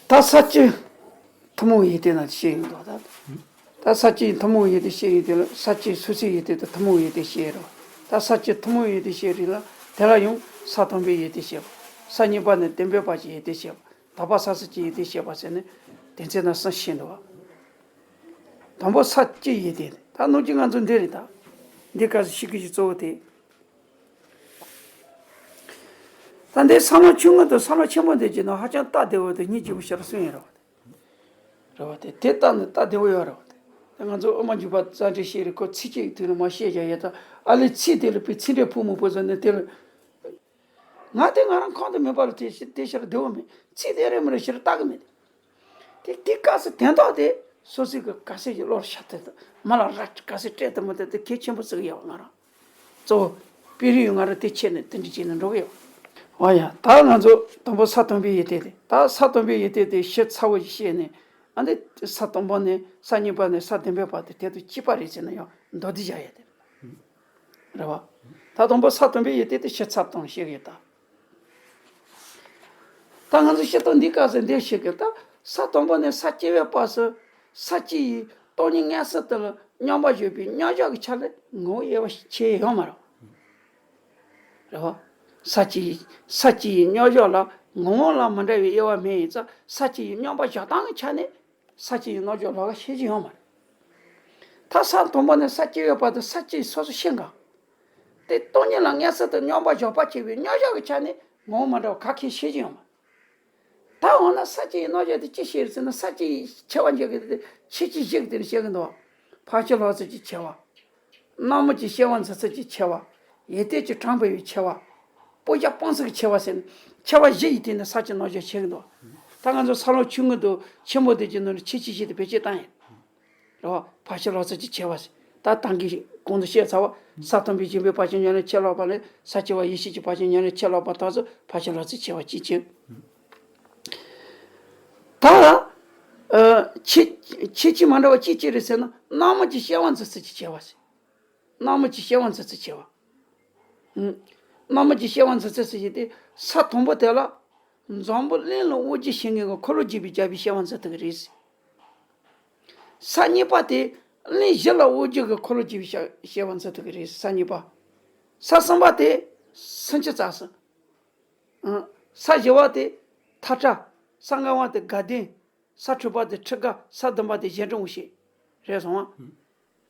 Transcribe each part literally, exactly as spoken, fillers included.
ད་ས་བཅུ་ཐུན་མོང་ཡོན་ཏན་ན་བཤད་ཡོད་དོ། ད་ད་ས་བཅུ་ཐུན་མོང་ཡོན་ཏན་བཤད་ཡོད་དེ་ལ་ས་བཅུ་སོ་སོའི་ཡོན་ཏན་དང་ཐུན་མོང་ཡོན་ཏན་བཤད་རོ། ད་ས་བཅུ་ཐུན་མོང་ཡོན་ཏན་བཤད་རིགས་ལ་དེ་ལ་ཡང་ས་དང་པོའི་ཡོན་ཏན་བཤད་པ། ས་གཉིས་པ་ནས་བདེན་པའི་བར་གྱི་ཡོན་ཏན་བཤད་པ། དག་པ་ས་སོགས་ཀྱི་ཡོན་ཏན་བཤད་པ་ཟེར་ནས་དེ་ཚོ་ན་གསུམ་བཤད་འདུག་བ། དང་པོ་ས་བཅུའི་ཡོན་ཏན་ད་ནང་གི་ང་ཚོ་འདི་རེད། ད་འདི་སྐབས་སུ་ཤེས་དགོས་ཀྱི་གཙོ་བོ་དེ། ད་འདི་བསམ་བློ་ཆུང་ངུ་དང་བསམ་བློ་ཆེན་པོ་འདི་གྱི་ནང་ཧ་ཅང་སྟབས་བདེ་བོ་དང་སྙིང་རྗེ་བོ་ཞེ་དྲག་གསུངས་ཡོད་རེད་བ། རེད་བ། དེ་དེ་ལྟ་ནི་སྟབས་བདེ་བོ་ཡོད་རེད་བ། དེ་ང་ཚོ་དབུ་མ་འཇུག་པ་རྩ་འགྲེལ་བཤད་རེད། ཁོ་ཚིག་གཅིག་དུས་ནས་མ་བཤད་ཀྱང་ཡོད། ད་ཨ་ལས་ཚིག་དེ་ལ་དཔེ་ཚིག་འགྲེལ་ཕུལ་མི་ཕུལ་ཟེར་ནས་དེ་ལ། ང་དེ་ང་རང་ཁོང་དུ་མེད་པ་ལ་དེ་དེ་ཞེ་དྲག་བདེ་བོ་མེད། ཚིག་དེ་རེད་མི་རེད་ཞེ་དྲག་བལྟ་གི་མེད། དེ་དེ་སྐབས་སུ་དོན་དག་དེ་སོ་སོའི་གི་ག་ས་ཞིག་བློར་ཤར་ཏེ་མ་ལ་ར་ག་ས་སྤྲད་དུ་མི་དེ་དེ་གལ་ཆེན་པོ་བརྩི་གི་ཡོད། ང་རང་གཙོ་བོ་དཔེ་རིས་ཡོད། ང་རང་དེ་ཆེད་ནས་དེ་འདྲ་བྱས་ནས་འགྲོ་གི་ཡོད། འོ་ཡ། ད་ང་ཚོ་དང་པོ་ས་དང་པོའི་ཡོན་ཏན་དེ། ད་ས་དང་པོའི་ཡོན་ཏན་དེ་ཞིབ་ཚགས་པོ་ཞིག་བཤད་ནས། ཨ་འདི་ས་དང་པོ་ནས་ས་གཉིས་པ་ནས་ས་བདུན་པའི་བར་དུ་དེ་དང་གཅིག་པ་རེད་ཟེར་ན་ཡང་མདོར་བསྡུས་བྱ་ཡ་དེ་རེད་བ། ད་དང་པོ་ས་དང་པོའི་ཡོན་ཏན་དེ་ཞིབ་ཚགས་པོ་བཤད་གི་ཡོད་ད། ད་ང་ཚོ་ཤེས་རྟོགས་འདི་སྐབས་སུ་འདི་ཤེས་དགོས། ད་ས་དང་པོ་ནས་ས་བཅུ་པའི་བར་སུ་ས་བཅུ་ཡི་སྟོང་ཉིད་མངོན་སུམ་དུ་ལ་མཉམ་པར་བཞག་པའི་མཉམ་བཞག་གི་ཆ་ལས་ངོ་བོ་དབྱེ་བ་ཕྱེ་ཡོད་མ་རེད། རེད་བ། ས་བཅུ་ཡི་ས་བཅུ་ཡི་མཉམ་བཞག་ལ་ངོ་བོ་ལ་མི་འདྲ་བའི་དབྱེ་བ་མེད་ཡིན་ཙང་ས་བཅུ་ཡི་མཉམ་པར་བཞག་སྟངས་ཀྱི་ཆ་ནས་ས་བཅུ་ཡི་མཉམ་བཞག་ལོགས་ཀ་ཤེས་ཀྱི་ཡོད་མ་རེད། ད་ས་དང་པོ་ནས་ས་བཅུ་པའི་བར་དུ་ས་བཅུ་ཡི་སོ་སོ་ཤེས་ག་དེ་སྟོང་ཉིད་ལ་མངོན་སུམ་དུ་མཉམ་པར་བཞག་པ་བྱས་པའི་མཉམ་བཞག་གི་ཆ་ནས་ངོ་བོ་མི་འདྲ་བ་ག་གེ་ཤེས་ཀྱི་ཡོད་མ་རེད། ད་འོ་ན་ས་བཅུ་ཡི་མཉམ་བཞག་དེ་ཅི་ཤེས་རེད་ཟེར་ན། ས་བཅུ་ཡི་ཕྱེ་བ་འཇོག་གི་དེ་ཁྱད་ཆོས་བཞི་གི་དེ་ནས་བཤད་གི་འདུག་བ། ཕར་ཕྱིན་ལྷག་ཚུལ་གྱི་ཕྱེ་བ། སྣང་མུན་གྱི་སྐྱེ་བ་འཛིན་ཚུལ་གྱི་ཕྱེ་བ། ཡོན་ཏན་གྱི་གྲངས་སྦས་པའི་ཕྱེ་བ། སྤུས་ཀྱང་སྤངས་ཚུལ་གྱི་ཕྱེ་བ་ཟེར་ནས་ཕྱེ་བ་བཞི་ཡི་སྟེང་ནས་ས་བཅུ་མཉམ་བཞག་བཤད་གི་འདུག་བ། ད་ང་ཚོ་བསམ་བློ་ཆུང་ངུ་དང་ཆེན་པོ་དེ་གྱི་ནང་ནས་ཁྱད་ཆོས་བཞི་དེ་བེད་སྤྱོད་བཏང་ཡིན། རེད་བ། ཕར་ཕྱིན་ལྷག་ཚུལ་གྱི་ཕྱེ་བ་ཟེར། ད་ད་གིན་གོང་དུ་བཤད་ཚར་བ། ས་དང་པོའི་སྦྱིན་པའི་བར་ཆད་ཉམས་ལེན་ཁྱད་ལོག་པ་ལས། ས་བཅུ་པ་ཡེ་ཤེས་ཀྱི་བར་ཆད་ཉམས་ལེན་ཁྱད་ལོག་པ་དག་ཚོ་ཕར་ཕྱིན་ལྷག་ཚུལ་ཕྱེ་བ་གཅིག་བྱས། ད་ཨ་ཁྱད་ཁྱད་ཆོས་མི་འདྲ་བ་གཅིག་གཅིག་རེད་ཟེར་ན། སྣང་མུན་གྱི་སྐྱེ་བ་འཛིན་ཚུལ་གྱི་ཕྱེ་བ་ཟེར། སྣང་མུན་གྱི་སྐྱེ་བ་འཛིན་ཚུལ་ཕྱེ་བ། ཨུམ། སྣང་མུན་གྱི་སྐྱེ་བ་འཛིན་ཚུལ་ཟེར་གྱི་དེ་ས་དང་པོ་དེ་ལ་འཛམ་བུ་གླིང་ལ་དབང་བསྒྱུར་བྱེད་མཁན་གྱི་འཁོར་ལོས་སྒྱུར་བའི་རྒྱལ་པོའི་སྐྱེ་བ་འཛིན་ཐུབ་ཀྱི་རེད། ས་གཉིས་པ་དེ་གླིང་བཞི་ལ་དབང་བསྒྱུར་གྱི་འཁོར་ལོས་སྒྱུར་བའི་སྐྱེ་བ་འཛིན་ཐུབ་ཀྱི་རེད། ས་གཉིས་པ། ས་གསུམ་པ་དེ་སུམ་ཅུ་རྩ་གསུམ། ཨང་། ས་བཞི་པ་དེ་མཐའ་བྲལ། ས་ལྔ་པ་དེ་དགའ་ལྡན། ས་དྲུག་པ་དེ་ཁྲི་ཀ་ས་བདུན་པ་དེ་གཞན་དྲིང་དབང་ཤེད། རེད་སོང་ཨ།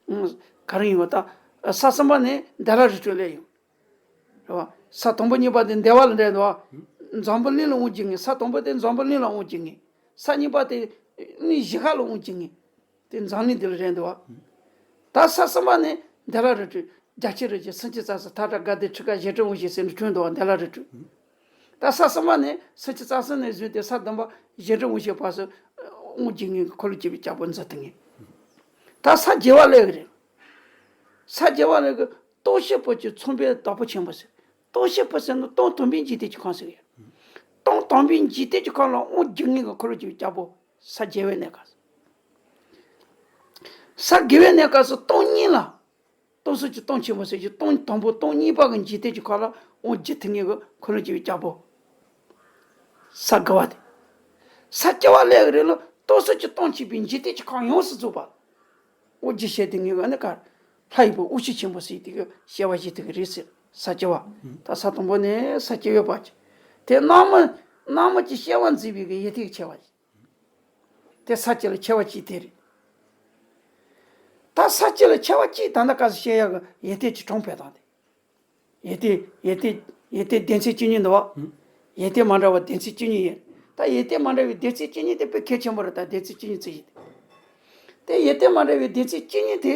ཨང་། ག་རེ་ཡིན་པ་ད། ས་གསུམ་པ་ནི་འདོད་ལྷ་རི་ཁྲོད་སླེབས་ཡོང་། རེད་བ། ས་དང་པོ་གཉིས་པ་དེ་འདོད་པ་ལ་འདྲེན་འདུག་བ། འཛམ་བུ་གླིང་ལ་དབང་བསྒྱུར་མཁན། ས་དང་པོ་དེ་འཛམ་བུ་གླིང་ལ་དབང་བསྒྱུར་མཁན། ས་གཉིས་པ་དེ་གླིང་བཞི་ཁ་ལ་དབང་བསྒྱུར་མཁན། དེ་འཛམ་གླིང་འདི་ལ་རེད་འདུག་བ། ད་ས་གསུམ་པ་ནི་འདོད་ལྷ་རི་ཁྲོད། རྒྱ་ཆེ་རི་ཆེ། སུམ་ཅུ་རྩ་གསུམ། མཐའ་བྲལ། དགའ་ལྡན། ཁྲི་ཀ་གཞན་དྲིང་དབང་ཤེད་ཟེར་ནས་བསྒྲིགས་འདུག་བ། འདོད་ལྷ་རི་ཁྲོད། ད་ས་གསུམ་པ་ནི་སུམ་ཅུ་རྩ་གསུམ་ནས་བཟུང་སྟེ་ས་བདུན་པ་གཞན་དྲིང་དབང་ཤེད་བར་སུ་དབང་བསྒྱུར་མཁན་གྱི་འཁོར་ལོས་སྒྱུར་བའི་རྒྱལ་པོ་འཛིན་ཐུབ་མཁན། ད་ས་བརྒྱད་པ་སླེབས་ཀྱི་རེད། ས་བརྒྱད་པ་ལ་གི་སྟོང་གཞི་བོད་ཀྱི་མཚུངས་པའི་བདག་པོ་ཆེན་པོ་ཟེར། སྟོང་གཞི་བོད་ཟེར་ན་སྟོང་དང་པོའི་འཇིག་རྟེན་གྱི་ཁམས་ཟེར་གི་ཡོད། སྟོང་དང་པོའི་འཇིག་རྟེན་གྱི་ཁམས་ལ་དབང་བསྒྱུར་མཁན་གྱི་འཁོར་ལོས་སྒྱུར་བའི་རྒྱལ་པོ་ས་བརྒྱད་པའི་གནས་སྐབས་སུ། ས་བརྒྱད་པའི་གནས་སྐབས་སུ་སྟོང་གཉིས་ལ། སྟོང་གསུམ་གྱི་སྟོང་ཆེན་པོ་ཟེར་གྱི་སྟོང་དང་པོ་སྟོང་གཉིས་པ་གི་འཇིག་རྟེན་གྱི་ཁམས་ལ་དབང་བསྒྱུར་ཐུབ་མཁན་གྱི་འཁོར་ལོས་སྒྱུར་བའི་རྒྱལ་པོ། ས་དགུ་པ་དེ། ས་བཅུ་པ་སླེབས་ཀྱི་རེད་ལ། སྟོང་གསུམ་གྱི་སྟོང་ཆེན་པོའི་འཇིག་རྟེན་གྱི་ཁམས་ཡོངས་སུ་རྫོགས་པ། དབང་བསྒྱུར་བྱེད་དེ་ངེས་ཨ་ནི་གར། ལྷ་ཡི་བུ་དབང་ཕྱུག་ཆེན་པོ་ཟེར་དེ་གི་སྐྱེ་བ་བཞེས་ཐུབ་ཀྱི་རེད་ཟེར། ས་བཅུ་པ། ད་ས་དང་པོ་ནས་ས་བཅུ་པའི་བར་གྱི། དེ་སྣང་མུན། སྣང་མུན་གྱི་སྐྱེ་བ་འཛིན་པའི་གི་ཡོན་ཏན་གྱི་ཆེ་བ་ཞིག་དེ་ས་བཅུ་ལ་ཆེ་བ་གཅིག་དེ་རེད། ད་ས་བཅུ་ལ་ཆེ་བ་གཅིག་ད་ལྟ་སྐབས་སུ་བཤད་ཡག་གི་ཡོན་ཏན་གྱི་གྲངས་སྦས་སྟངས་དེ། ཡོན་ཏན། ཡོན་ཏན། ཡོན་ཏན་སྡེ་ཚན་བཅུ་གཉིས་འདུག་བ། ཡོན་ཏན་མ་འདྲ་བ་སྡེ་ཚན་བཅུ་གཉིས་ཡོད། ད་ཡོན་ཏན་མ་འདྲ་བའི་སྡེ་ཚན་བཅུ་གཉིས་དེ་དཔེ་གལ་ཆེན་པོ་རེད། ད་སྡེ་ཚན་བཅུ་གཉིས་ཚིག་ཡིན། དེ་ཡོན་ཏན་མ་འདྲ་བའི་སྡེ་ཚན་བཅུ་གཉིས་དེ།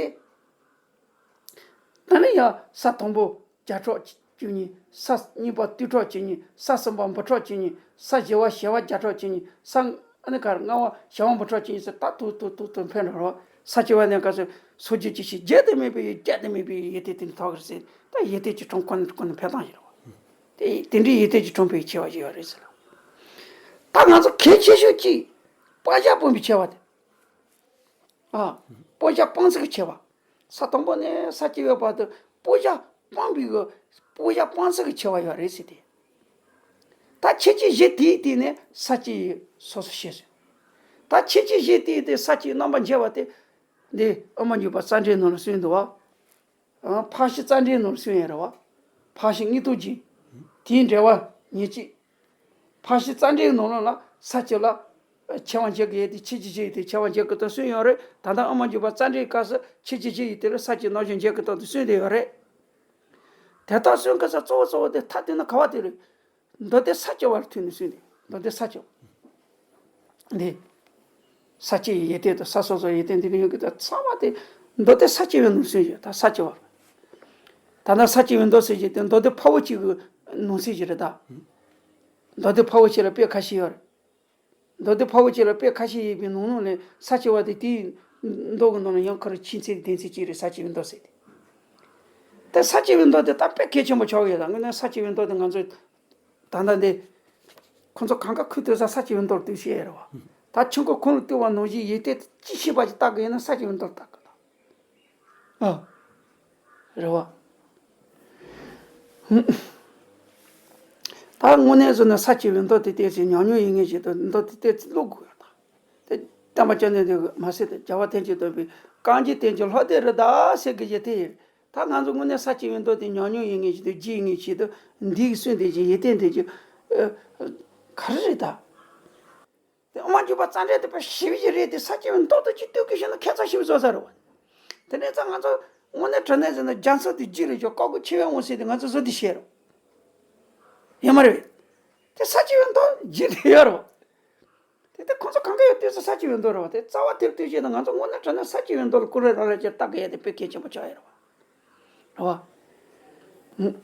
ད་ནི་ཡང་ས་དང་པོ་བརྒྱ་ཕྲག་བཅུ་གཉིས། ས་གཉིས་པ་རྟུལ་ཕྲག་བཅུ་གཉིས། ས་གསུམ་པ་འབུམ་ཕྲག་བཅུ་གཉིས། ས་བཞི་པ་བྱེ་བ་བརྒྱ་ཕྲག་བཅུ་གཉིས། ས་ཨ་ནི་གར་ལྔ་པ་བྱེ་བ་འབུམ་ཕྲག་བཅུ་གཉིས་ཟེར། ད་ཐུག་ཐུག་ཐུག་ཐུག་འཕེལ་འགྲོ་རོགས། ས་བཅུ་པ་ནས་ག་ཚོད་སོ་བརྒྱད་ཅུ་ཞིག་བརྒྱད་དུ་མེད་པའི་བརྒྱད་དུ་མེད་པའི་ཡོན་ཏན་དེ་ནི་ཐོག་གི་རེད་ཟེར། ད་ཡོན་ཏན་གྱི་གྲངས་ཁོ་ན་ཁོ་ན་འཕེལ་སྟངས་ཡིན་རོགས། དེ་དེ་འདྲའི་ཡོན་ཏན་གྱི་གྲངས་སྦས་ཆེ་བ་ཞིག་ཡོད་རེད་ཟེར། ད་ང་ཚོ་གལ་ཆེ་ཤོས་གཅིག་སྤང་བྱ་སྤངས་པའི་ཆེ་བ་དེ། ཨ། སྤང་བྱ་སྤངས་ཚུལ་གྱི་ཆེ་བ། ས་དང་པོ་ནས་ས་བཅུ་པའི་བར་དུ་སྤང་བྱ་སྤངས་པའི་གི་སྤང་བྱ་སྤངས་ཚུལ་གྱི་ཆེ་བ་ཡོད་རེད་ཟེར་ཏེ། ད་ཁྱད་ཆོས་བཞི་དེའི་སྟེང་ནས་ས་བཅུ་ཡི་སོ་སོ་ཤེས་སོང་ ད་ཁྱད་ཆོས་བཞི་དེ་དེ་ས་བཅུའི་རྣམ་པར་འབྱེད་པ་དེ། འདི་དབུ་མ་འཇུག་པ་རྩ་འགྲེལ་ནང་ལ་གསུངས་འདུག་བ། ཨ། འཕགས་བཞི་རྩ་འགྲེལ་ནང་ལ་གསུངས་ཡོད་རེད་བ། འཕགས་བཞི་དངོས་སྟོབས་རྒྱན། དེའི་འགྲེལ་པ་ཉེར་གཅིག་འཕགས་བཞི་རྩ་འགྲེལ་ནང་ལོགས་ལ་ས་བཅུ་ལ་ཕྱེ་བ་འབྱེད་ཀྱི་ཡོད་དེ། ཁྱད་ཆོས་བཞི་ཡོད་དེ་ཕྱེ་བ་འབྱེད་ཀྱི་འདུག་གསུངས་ཡོད་རེད། ད་ལྟ་དབུ་མ་འཇུག་པ་རྩ་འགྲེལ་སྐབས་སུ་ཁྱད་ཆོས་བཞི་ཡོད་དེ་ལ་ས་བཅུ་རྣམ་བཞག་འབྱེད་ཀྱི་འདུག་གསུངས་བསྡད་ཡོད་རེད། དེ་ལྟར་གསུང་གི་ས་གཙོ་བོ་གཙོ་བོ་དེ་མཐའ་དེ་ན་ག་བ་དེ་རེད། མདོ་སྡེ་ས་བཅུ་པར་ཐུག་ནས་གསུངས་ཏེ། མདོ་སྡེ་ས་བཅུ་པ། འདི། ས་བཅུའི་ཡོན་ཏན་དང་ས་སོ་སོའི་ཡོན་ཏན་འདི་ནི་ཡོད་ཀྱི། ད་ཚང་མ་དེ་མདོ་སྡེ་ས་བཅུ་པའི་ནང་གསུངས་ཡོད། ད་ས་བཅུ་པ། ད་ནི་ས་བཅུ་པའི་མདོ་ཟེར་གྱི་དེ་མདོ་སྡེ་འཕགས་པོ་གཅིག་གི་ནང་གསེས་ཀྱི་རེད་ད། མདོ་སྡེ་འཕགས་པོ་གཅིག་ལ་དཔེ་ཁ་ཤས་ཡོད་རེད། མདོ་སྡེ་འཕགས་པོ་གཅིག་ལ་དཔེ་ཁ་ཤས་ཡོད་པའི་ནང་ནང་ནས་ས་བཅུ་པ་དེ་དེའི་མདོ་གི་ནང་ལ་ཡང་ཁ་རུ་ཆོས་ཚན་གྱི་སྡེ་ཚན་གཅིག་རེད། ས་བཅུ་པའི་མདོ་ཟེར་ཏེ། དེ་ས་བཅུ་པའི་མདོ་དེ་ད་དཔེ་གལ་ཆེན་པོ་ཆགས་ཡོད། ད་དངོས་གནས་ས་བཅུ་པའི་མདོ་དེ་ང་ཚོས་ད་ལྟ་འདི་ཁོང་ཚོ་གང་ག་ཁུལ་དུ་ས་ས་བཅུ་པའི་མདོར་བསྡུས་བཤད་རེད་བ། ད་ཆོས་འཁོར་ཁོང་ལ་བསྡུས་པ་ནང་བཞིན་ཡོན་ཏན་ཅི་ཤེས་པ་ཅིག་བརྟག་གི་ཡིན་ན་ས་བཅུ་པའི་མདོར་བརྟག་གི་ད། ཨ། རེད་བ། ད་དངོས་གནས་བཟོས་ན་ས་བཅུ་པའི་མདོ་དེ་བལྟས་ཚེ་ཉམས་མྱོང་ཡོད་མཁན་ཞིག་དང་མདོ་དེ་བལྟས་ཚེ་བློ་དགོས་ཡོད་ད། དེ་བསྟན་པ་སྐྱོང་ནས་འདི་མ་ཟད་དེ་རྒྱལ་བ་ཐམས་ཅད་སྟོན་པའི་རྐང་རྗེས་བསྟན་ཅིང་ལྷོ་བལྟས་རི་དྭགས་ཟེར་གི་ཞིག་དེ་ཡིན། ད་ང་ཚོ་དངོས་གནས་ས་བཅུ་པའི་མདོ་དེ་ཉམས་མྱོང་ཡོད་མཁན་ཞིག་དང་རྒྱུས་ཡོད་མཁན་ཞིག་ཏུ་འདིའི་གསུང་དེ་ཅིག་ཡིད་བརྟན་དེ་ཅིག་ག་རེ་རེད་ད། དེ་དབུ་མ་འཇུག་པ་རྩ་འགྲེལ་དེ་དཔེ་ཞིབ་ཅིག་རེད་དེ་ས་བཅུ་པའི་མདོ་དང་གཅིག་བསྡུས་ཀྱི་ཞིག་ན་ཁྱད་མཚར་ཞིབ་བཟོ་ས་རེད་བ། དེ་ནས་ཙང་ང་ཚོ་དངོས་གནས་དྲང་གནས་ཟེར་ན་རྒྱ་མཚོ་དེ་རྒྱུད་ལ་ཞོག་ཀོ་ཀོ་ཆེ་བའི་འོང་ཟེར་དེ་ང་ཚོ་བཟོ་དེ་བཤད་རོགས། ཡོད་མ་རེད། དེ་ས་བཅུ་པའི་མདོ་རྒྱུད་དེ་ཡོད་རེད་བ། དེ་དེ་ཁོང་ཚོ་གང་ག་ཡོད་དུས་སུ་ས་བཅུ་པའི་མདོ་རེད་བ། དེ་རྩ་བ་དེར་ལྟོས་བྱས་ན་ང་ཚོ་དངོས་གནས་དྲང་གནས་ས་བཅུ་པའི་མདོ་ལ་ཀུ་རེ་རང་རེ་ཅིག་བརྟག་གི་ཡོད་དེ་དཔེ་གལ་ཆེན་པོ་ཆགས་ཡོད་རེད་བ།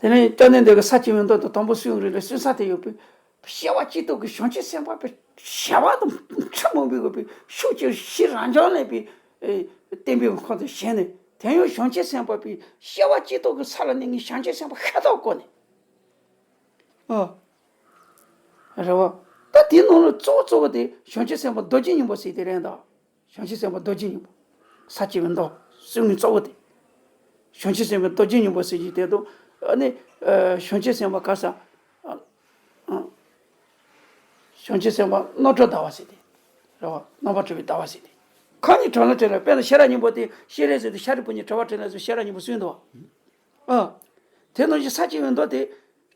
རེད་བ། དེ་ནས་སྐྱབས་གནས་འདི་གི་ས་བཅུ་པའི་མདོ་དེ་དང་པོ་གསུང་རེ་ལ་གསུང་ས་དེ་ཡོད་པས། སྐྱེ་བ་སྐྱེ་སྟོབས་ཀྱི་བྱང་ཆུབ་སེམས་དཔའ་པའི་བྱ་བ་དང་ཁྲི་མང་པོའི་དགོས་པའི་ཤུགས་ཀྱི་ཤེས་རང་བྱང་ལས་པའི་ཨེ་བསྟན་པའི་ཁོངས་སུ་ཞེན་ནས་དེ་ཡང་བྱང་ཆུབ་སེམས་དཔའ་པའི་སྐྱེ་བ་སྐྱེ་སྟོབས་ཀྱི་ས་ལ་གནས་ངེས་བྱང་ཆུབ་སེམས་དཔའ་ཤ་སྟག་བཀོད་ནས། ཨ། རེད་བ། ད་དེའི་ནང་ལ་གཙོ་བོ་གཙོ་བོ་དེ་བྱང་ཆུབ་སེམས་དཔའ་རྡོ་རྗེ་སྙིང་པོ་ཟེར་དེ་རེད་ད། བྱང་ཆུབ་སེམས་དཔའ་རྡོ་རྗེ་སྙིང་པོ། ས་བཅུ་པའི་མདོ་གསུང་ངེས་གཙོ་བོ་དེ། བྱང་ཆུབ་སེམས་དཔའ་རྡོ་རྗེ་སྙིང་པོ་ཟེར་གྱི་དེ་དང་། ཨ་ནི། ཨ། བྱང་ཆུབ་སེམས་དཔའ་ག་ས། ཨ། ཨ། བྱང་ཆུབ་སེམས་དཔའ་རྣམ་གྲོལ་ཟླ་བ་ཟེར་ཏེ། རེད་བ། རྣམ་པར་གྲོལ་བའི་ཟླ་བ་ཟེར་ཏེ། ཁ་ཉིན་གྲོལ་ལ་བྲལ་ལ་དཔེར་ན་ཤེས་རབ་སྙིང་པོ་དེ་ཤེས་རབ་ཟེར་ཏེ་ཤཱ་རིའི་བུ་ཉིད་གྲོལ་བ་བྲལ་ལ་ཟེར་ཤེས་རབ་སྙིང་པོ་གསུངས་འདུག་བ། ཨ། དེ་ནང་བཞིན་ས་བཅུ་པའི་མདོ་དེ།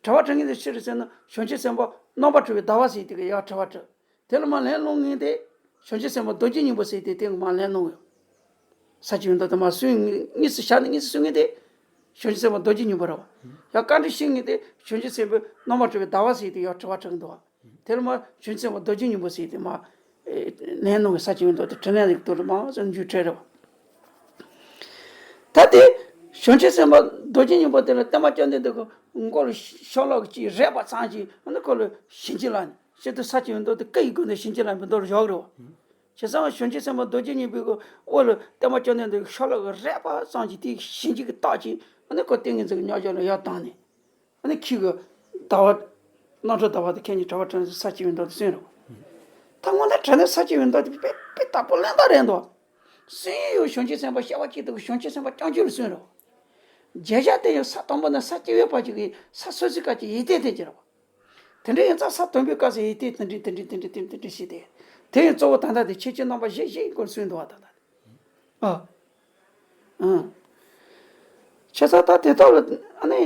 གྲོལ་བ་བྲལ་ངེས་དེ་ཤེས་རབ་ཟེར་ན་བྱང་ཆུབ་སེམས་དཔའ་རྣམ་པར་གྲོལ་བའི་ཟླ་བ་ཟེར་ཏེ་གི་ཡར་གྲོལ་བ་བྲལ། དེ་ལ་མར་ལན་སློང་ངེས་ཏེ། བྱང་ཆུབ་སེམས་དཔའ་རྡོ་རྗེ་སྙིང་པོ་ཟེར་ཏེ་དེ་མར་ལན་སློང་ཡོད། ས་བཅུ་པའི་མདོ་དེ་མར་གསུང་ངེས་གཉིས་སུ་བཞག་ནས་གཉིས་སུ་གསུང་ངེས་ཏེ། བྱང་ཆུབ་སེམས་དཔའ་རྡོ་རྗེ་སྙིང་པོ་རེད་བ། ཡང་བཀའ་འདྲི་ཞུ་ངེས་ཏེ་བྱང་ཆུབ་སེམས་དཔའ་རྣམ་པར་གྲོལ་བའི་ཟླ་བ་ཟེར་ཏེ་ཡང་དྲི་བ་དྲི་གི་འདུག་བ། དེ་ལ་མར་བྱང་ཆུབ་སེམས་དཔའ་རྡོ་རྗེ་སྙིང་པོ་ཟེར་ཏེ་མར་ལན་གནང་གི་ས་བཅུ་པའི་མདོ་དེ་དྲི་ལན་ལེགས་དུ་མང་ཙམ་འཇུག་འཕྲད་རེད་བ། ད་དེ་བྱང་ཆུབ་སེམས་དཔའ་རྡོ་རྗེ་སྙིང་པོ་དེ་ལ་བསྟན་པ་སྐྱོང་ལྡན་འདི་གི་མགོ་ལ་ཤོ་ལོ་ཀ་གཅིག་རེག་པ་ཙམ་གྱིས་ཨ་ནི་ཁོ་ལ་བྱིན་གྱིས་བརླབས་ནས་ཕྱིར་དུ་ས་བཅུ་པའི་མདོ་དེ་བཀའ་ཡི་སྒོ་ནས་བྱིན་གྱིས་བརླབས་པའི་མདོ་ལ་བཞག་རེད་བ། བྱས་ཙང་བྱང་ཆུབ་སེམས་དཔའ་རྡོ་རྗེ་སྙིང་པོའི་གི་དབུ་ལ་བསྟན་པ་སྐྱོང་ལྡན་འདི་གི་ཤོ་ལོ་ཀ་རེག་པ་ཙམ་གྱིས་དེ་བྱིན་གྱིས་བརླབས་ཀྱིས་ཨ་ནི་ཁོ་ཏིང་ངེ་འཛིན་གྱི་མཉམ་སྦྱོར་ལ་ཡར་བཏང་ནས། ཨ་ནི་ཁྱེད་ཀྱི་ཟླ་བ། རྣམ་གྲོལ་ཟླ་བ་དེ་ཁྱེད་ཉིད་གྲོལ་བ་བྲལ་ནས་ས་བཅུ་པའི་མདོ་དེ་གསུངས་རེད། ད་དངོས་གནས་དྲང་གནས་ས་བཅུ་པའི་མདོ་དེ་དཔེ་དཔེ་དག་པོ་གླེན་རྟགས་རེད་འདུག་གསུང་ཡུལ་བྱང་ཆུབ་སེམས་དཔའ་སྐྱེ་བ་སྐྱེ་སྟོབས་ཀྱི་བྱང་ཆུབ་སེམས་དཔའ་རྐྱང་གཅིག་ལ་གསུངས་རེད། བརྗོད་བྱ་དེ་ཡང་ས་དང་པོ་ནས་ས་བཅུ་པའི་བར་གྱི་གི་ས་སོ་སོའི་སྐབས་ཀྱི་ཡིད་བརྟན་དེ་གྱུར་བ། དེ་འདྲ་ཡིན་ཙང་ས་དང་པོའི་སྐབས་སུ་ཡིད་བརྟན་དེ་འདྲ་དེ་འདྲ་དེ་འདྲ་དེ་འདྲ་ཞིག་དེ། དེ་ཡང་གཙོ་བོ་ད་ལྟ་དེ་ཁྱད་ཆོས་རྣམ་པ་བཞི་བཞིའི་སྐོར་གསུངས་འདུག་བ་ད་ལྟ་དེ། ཨ། ཨང་། བྱས་ཙང་ད་དེ་དག་ལ་ཨ་ནི།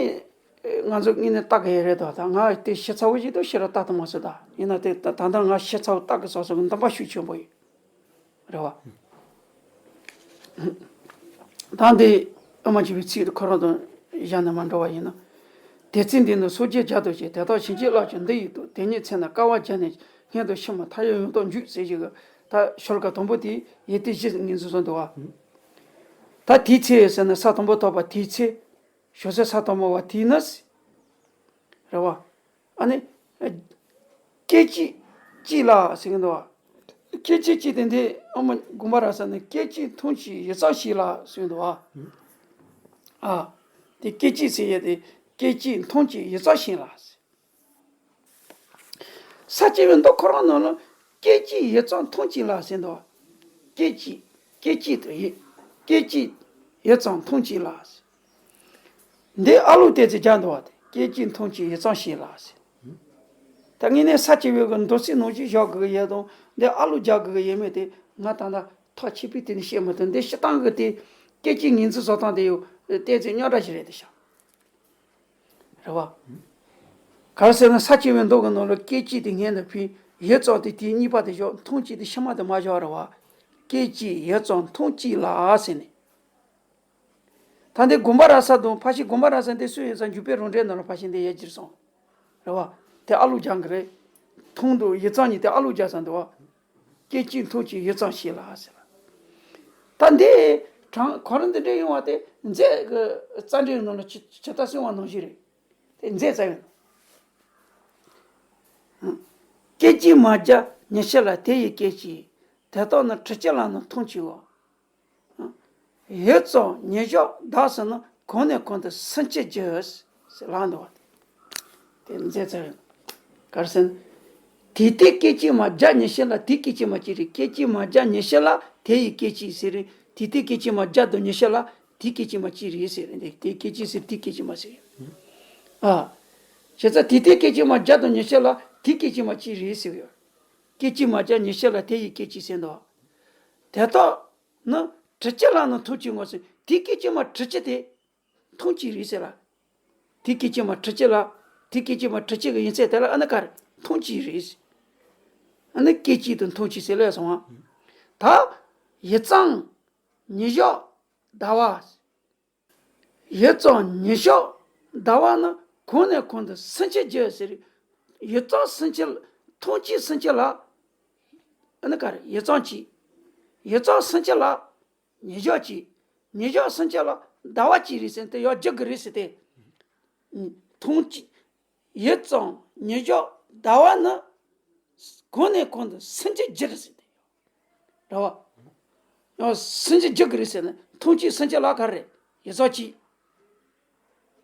ང་ཚོ་དངོས་གནས་བལྟ་གི་ཡོད་རེད་དོ། ད་ང་དེ་ཤེས་ཚ་བོ་ཞིག་ཏུ་ཤེས་རབ་བལྟ་ཐུབ་མ་སོང་ད། ཡིན་ན་དེ་ད་ད་ལྟ་ང་ཤེས་ཚ་བོ་བལྟ་གི་སོ་སོ་གི་འདུན་པ་ཤུགས་ཆེན་པོ་ཡོད། རེད་བ། ད་འདི་ཨ་མ་བྱས་པའི་ཚིག་དེ་ཁོ་རང་དང་གཞན་དང་མ་འདྲ་བ་ཡིན་ན། དེ་ཚེ་འདི་ནི་སོ་སྐྱེ་བརྒྱ་དང་བཅས། དེ་དག་བྱིན་གྱིས་བརླབ་ཀྱང་འདི་ཡི་དོན། དེ་ཉིད་ཚེ་ན་དཀའ་བ་བརྒྱ་ནི་སྙན་དུ་ཕྱིན་མ་ཐག་ཡང་ཡང་དག་འཇུག་ཟེར་གྱི་གི་ད་ཤོ་ལོ་ཀ་དང་པོ་དེ་ཡིད་བརྟན་བཞི་ངོས་འཛིན་སོང་འདུག་བ། ད་དེའི་ཚེ་ཟེར་ན་ས་དང་པོ་ཐོབ་པ་དེའི་ཚེ། ཞོ་སའི་ས་དང་པོ་བ་དེའི་ནི། རེད་བ། ཨ་ནི། སྐད་ཅིག་གཅིག་ལ་ཟེར་གྱི་འདུག་བ། སྐད་ཅིག་གཅིག་དེ་འདི་ཨ་མ་དགོངས་པ་རབ་གསལ་ནས་སྐད་ཅིག་མཐོང་ཅིག་ཡིད་གཙང་ཞིག་ལ་ཟེར་གྱི་འདུག་བ། ཨ། དེ་སྐད་ཅིག་ཟེར་ཡས་དེ་སྐད་ཅིག་མཐོང་ཅིག་ཡིད་གཙང་ཞིག་ལ་ཟེར། ས་བཅུ་པའི་མདོ་ཁོ་རང་ནང་ལ་སྐད་ཅིག་ཡིད་གཙང་མཐོང་ཅིག་ལ་ཟེར་འདུག་བ། སྐད་ཅིག་སྐད་ཅིག་ཏུ་ཡིད། སྐད་ཅིག་ཡིད་གཙང་མཐོང་ཅིག་ལ་ཟེར། འདི་ཨ་ལུག་བལྟས་ཚེ་རྒྱག་འདུག་བ་དེ་སྐད་ཅིག་མཐོང་ཅིག་ཡིད་གཙང་ཞིག་ལ་ཟེར། ད་ངས་ནས་ས་བཅད་པའི་གི་མདོ་ཚིག་ནང་བཞིན་བཞག་དགོས་ཀྱི་ཡོད་དང་འདི་ཨ་ལུ་རྒྱག་དགོས་ཀྱི་ཡོད་མེད་དེ་ང་ད་ལྟ་ཐག་ཆོད་པའི་དེ་ནི་བཤད་མི་ཐུབ། འདི་སྤྱིར་བཏང་གི་དེ་སྐད་ཅིག་ངོས་འཛིན་བཟོ་སྟངས་དེ་ཡང་གཏན་ཚིགས་རྙོག་དྲ་ཞིག་རེད་དེ་ཤག་རེད་བ། ག་རེ་ཟེར་ན་ས་བཅད་པའི་མདོ་གི་ནང་ལ་སྐད་ཅིག་དེ་སྔོན་དུ་ཕུལ། ཡུད་ཙམ་དེ་དེའི་གཉིས་པ་དེ་བཞག་མཐོང་བྱེད་དེ་ཕྱི་མ་དེ་མ་བཞག་རེད་བ། སྐད་ཅིག་ཡུད་ཙམ་མཐོང་བྱེད་ལ་ཟེར་ནས། ད་འདི་དགོངས་པ་རབ་གསལ་དང་ཕར་ཕྱིན་དགོངས་པ་རབ་གསལ་འདི་སུ་ཡིན་ཙང་འཇུག་པའི་རང་འགྲེལ་ནང་ལ་ཕར་ཕྱིན་འདི་ཡར་གྱིས་སོང་། རེད་བ། དེ་ཨ་ལུ་རྒྱག་གི་རེད། མཐོང་དང་ཡུད་ཙམ་གཉིས་དེ་ཨ་ལུ་རྒྱག་ས་འདུག་བ། སྐད་ཅིག་མཐོང་བྱེད་ཡུད་ཙམ་ཞིག་ལ་ཟེར་བ། ད་འདི་གྲངས་ག་རེ་འདི་འདྲ་ཡོང་བ་དེ་མཛད་ཀྱི་རྩ་འགྲེལ་ནང་ལ་ཇི་ཇི་ལྟར་གསུངས་པ་ནང་བཞིན་རེད། དེ་མཛད་རྩ་བའི་ནང་། སྐད་ཅིག་མ་བརྒྱབ་ཉི་ཤུ་ལ་དེ་ཡི་སྐད་ཅིག་དེ་དག་ནི་དྲུག་ཅུ་ལ་ནི་མཐོང་བྱེད་འོ། ཡུད་ཙམ་ཉིད་བཞག་བདག་སུ་ནི་གང་ནས་གང་དུ་སུན་འབྱིན་གྱི་ཟེར་ལབ་འདུག་བ། དེ་མཛད་རྩ་བའི་ག་རེ་ཟེར་ན། དེ་ལྟའི་སྐད་ཅིག་མ་བརྒྱབ་ཉི་ཤུ་ལ་དེའི་སྐད་ཅིག་མ་གཅིག་རེད། སྐད་ཅིག་མ་བརྒྱབ་ཉི་ཤུ་ལ་དེ་ཡི་སྐད་ཅིག་ཟེར་རེད། དེ་ལྟའི་སྐད་ཅིག་མ་བརྒྱབ་དང་ཉི་ཤུ་ལ་དེའི་སྐད་ཅིག་མ་གཅིག་རེད་ཟེར་རེད། དེ་དེའི་སྐད་ཅིག་ཟེར་དེའི་སྐད་ཅིག་མ་ཟེར་ཡོད། ཨ། བྱས་ཙང་དེ་ལྟའི་སྐད་ཅིག་མ་བརྒྱབ་དང་ཉི་ཤུ་ལ་དེའི་སྐད་ཅིག་མ་གཅིག་རེད་ཟེར་ཡོད། སྐད་ཅིག་མ་བརྒྱབ་ཉི་ཤུ་ལ་དེ་ཡི་སྐད་ཅིག་ཟེར་འདུག་དེ་དག་ནི་དྲུག་ཅུ་ལ་ནི་མཐོང་བྱེད་ངོ་ཟེར། དེའི་སྐད་ཅིག་མ་དྲུག་ཅུ་དེ་མཐོང་བྱེད་རེད་ཟེར་ལ། དེའི་སྐད་ཅིག་མ་དྲུག་ཅུ་ལ། དེའི་སྐད་ཅིག་མ་དྲུག་ཅུ་གི་ཡིན་ཚད་དེ་ལ་ཨ་ནི་ག་རེ་མཐོང་བྱེད་རེད་ཟེར། ཨ་ནི་སྐད་ཅིག་དེ་མཐོང་བྱེད་ཟེར་ལས་སོང་བ། ད་ཡུད་ཙམ་ཉིད་བཞག་ཟླ་བ། ཡུད་ཙམ་ཉིད་བཞག་ཟླ་བ་ནི་གང་ནས་གང་དུ་སུན་འབྱིན་གྱི་ཟེར། ཡུད་ཙམ་སུན་འབྱིན། མཐོང་བྱེད་སུན་འབྱིན་ལ། ཨ་ནི་ག་རེ་ཡུད་ཙམ་གྱིས། ཡུད་ཙམ་སུན་འབྱིན་ལ། ཉིད་བཞག་གཅིག་ཉིད་བཞག་སུན་འབྱིན་ལ་ཟླ་བ་གཅིག་རེད་ཟེར་ཏེ་ཡང་རྒྱུག་གི་རེད་ཟེར་ཏེ། མཐོང་བྱེད། ཡུད་ཙམ་ཉིད་བཞག་ཟླ་བ་ནི། གང་ནས་གང་དུ་སུན་འབྱིན་གྱི་རེད་ཟེར་ཏེ། རེད་བ། ཡང་སུན་འབྱིན་རྒྱུག་གི་རེད་ཟེར་ན་མཐོང་བྱེད་སུན་འབྱིན་ལ་ག་རེ་རེད། ཡུད་ཙམ་གཅིག་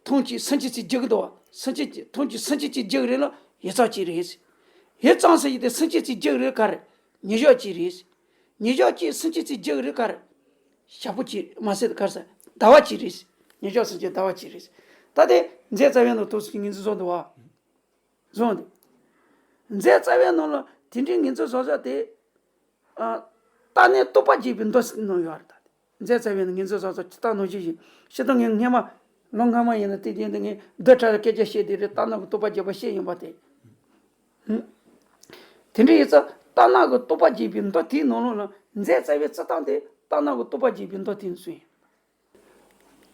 མཐོང་བྱེད་སུན་འབྱིན་ཚིག་རྒྱུག་གི་འདུག་བ། སུན་འབྱིན་གྱི་མཐོང་བྱེད་སུན་འབྱིན་ཚིག་རྒྱུག་རེད་ལ་ཡུད་ཙམ་གཅིག་རེད། ཡུད་ཙམ་ཟེར་གྱི་དེ་སུན་འབྱིན་ཚིག་རྒྱུག་རེད་ག་རེ། ཉིད་བཞག་གཅིག་རེད། ཉིད་བཞག་གཅིག་སུན་འབྱིན་ཚིག་རྒྱུག་རེད་ག་རེ། ཞག་པོ་གཅིག་མ་ཟད་ག་རེ་ཟེར་ཟླ་བ་གཅིག་རེད། ཉིད་བཞག་སུན་འབྱིན་ཟླ་བ་གཅིག་རེད། ད་དེ་མཛད་རྩ་བའི་ནང་དུ་སུ་ངོས་འཛིན་བཟོ་འདུག་བ། བཟོ་འདུག་མཛད་རྩ་བའི་ནང་ལ་དེ་འདྲའི་ངོས་འཛིན་བཟོ་ས་དེ། ཨ། རྟག་གནས་རྟོགས་པ་བརྒྱད་པའི་མདོ་ནང་ཡོད་རེད་ད། མཛད་རྩ་བའི་ངོས་འཛིན་བཟོ་ས་ཇི་ལྟར་ནང་བཞིན་ཞིག་ཕྱི་དང་ངས་སྔས་མ། ལོ་སྔ་མ་ཡིན་ན་དེ་དེ་འདི་ངས་བསྡུས་གྲྭ་ལ་སྐད་ཆ་བཤད་དེ་རེད། རྟག་གནས་ཀྱི་རྟོགས་པ་བརྒྱད་པ་བཤད་ཡིན་པ་དེ། ཧུམ། དེ་འདྲ་ཡིན་ཙང་རྟག་གནས་ཀྱི་རྟོགས་པ་བརྒྱད་པའི་མདོ་དེའི་ནང་ལོགས་ལ་མཛད་རྩ་བའི་རྩི་སྟངས་དེ་རྟག་གནས་ཀྱི་རྟོགས་པ་བརྒྱད་པའི་མདོ་དེ་ནས་གསུངས་ཡིན།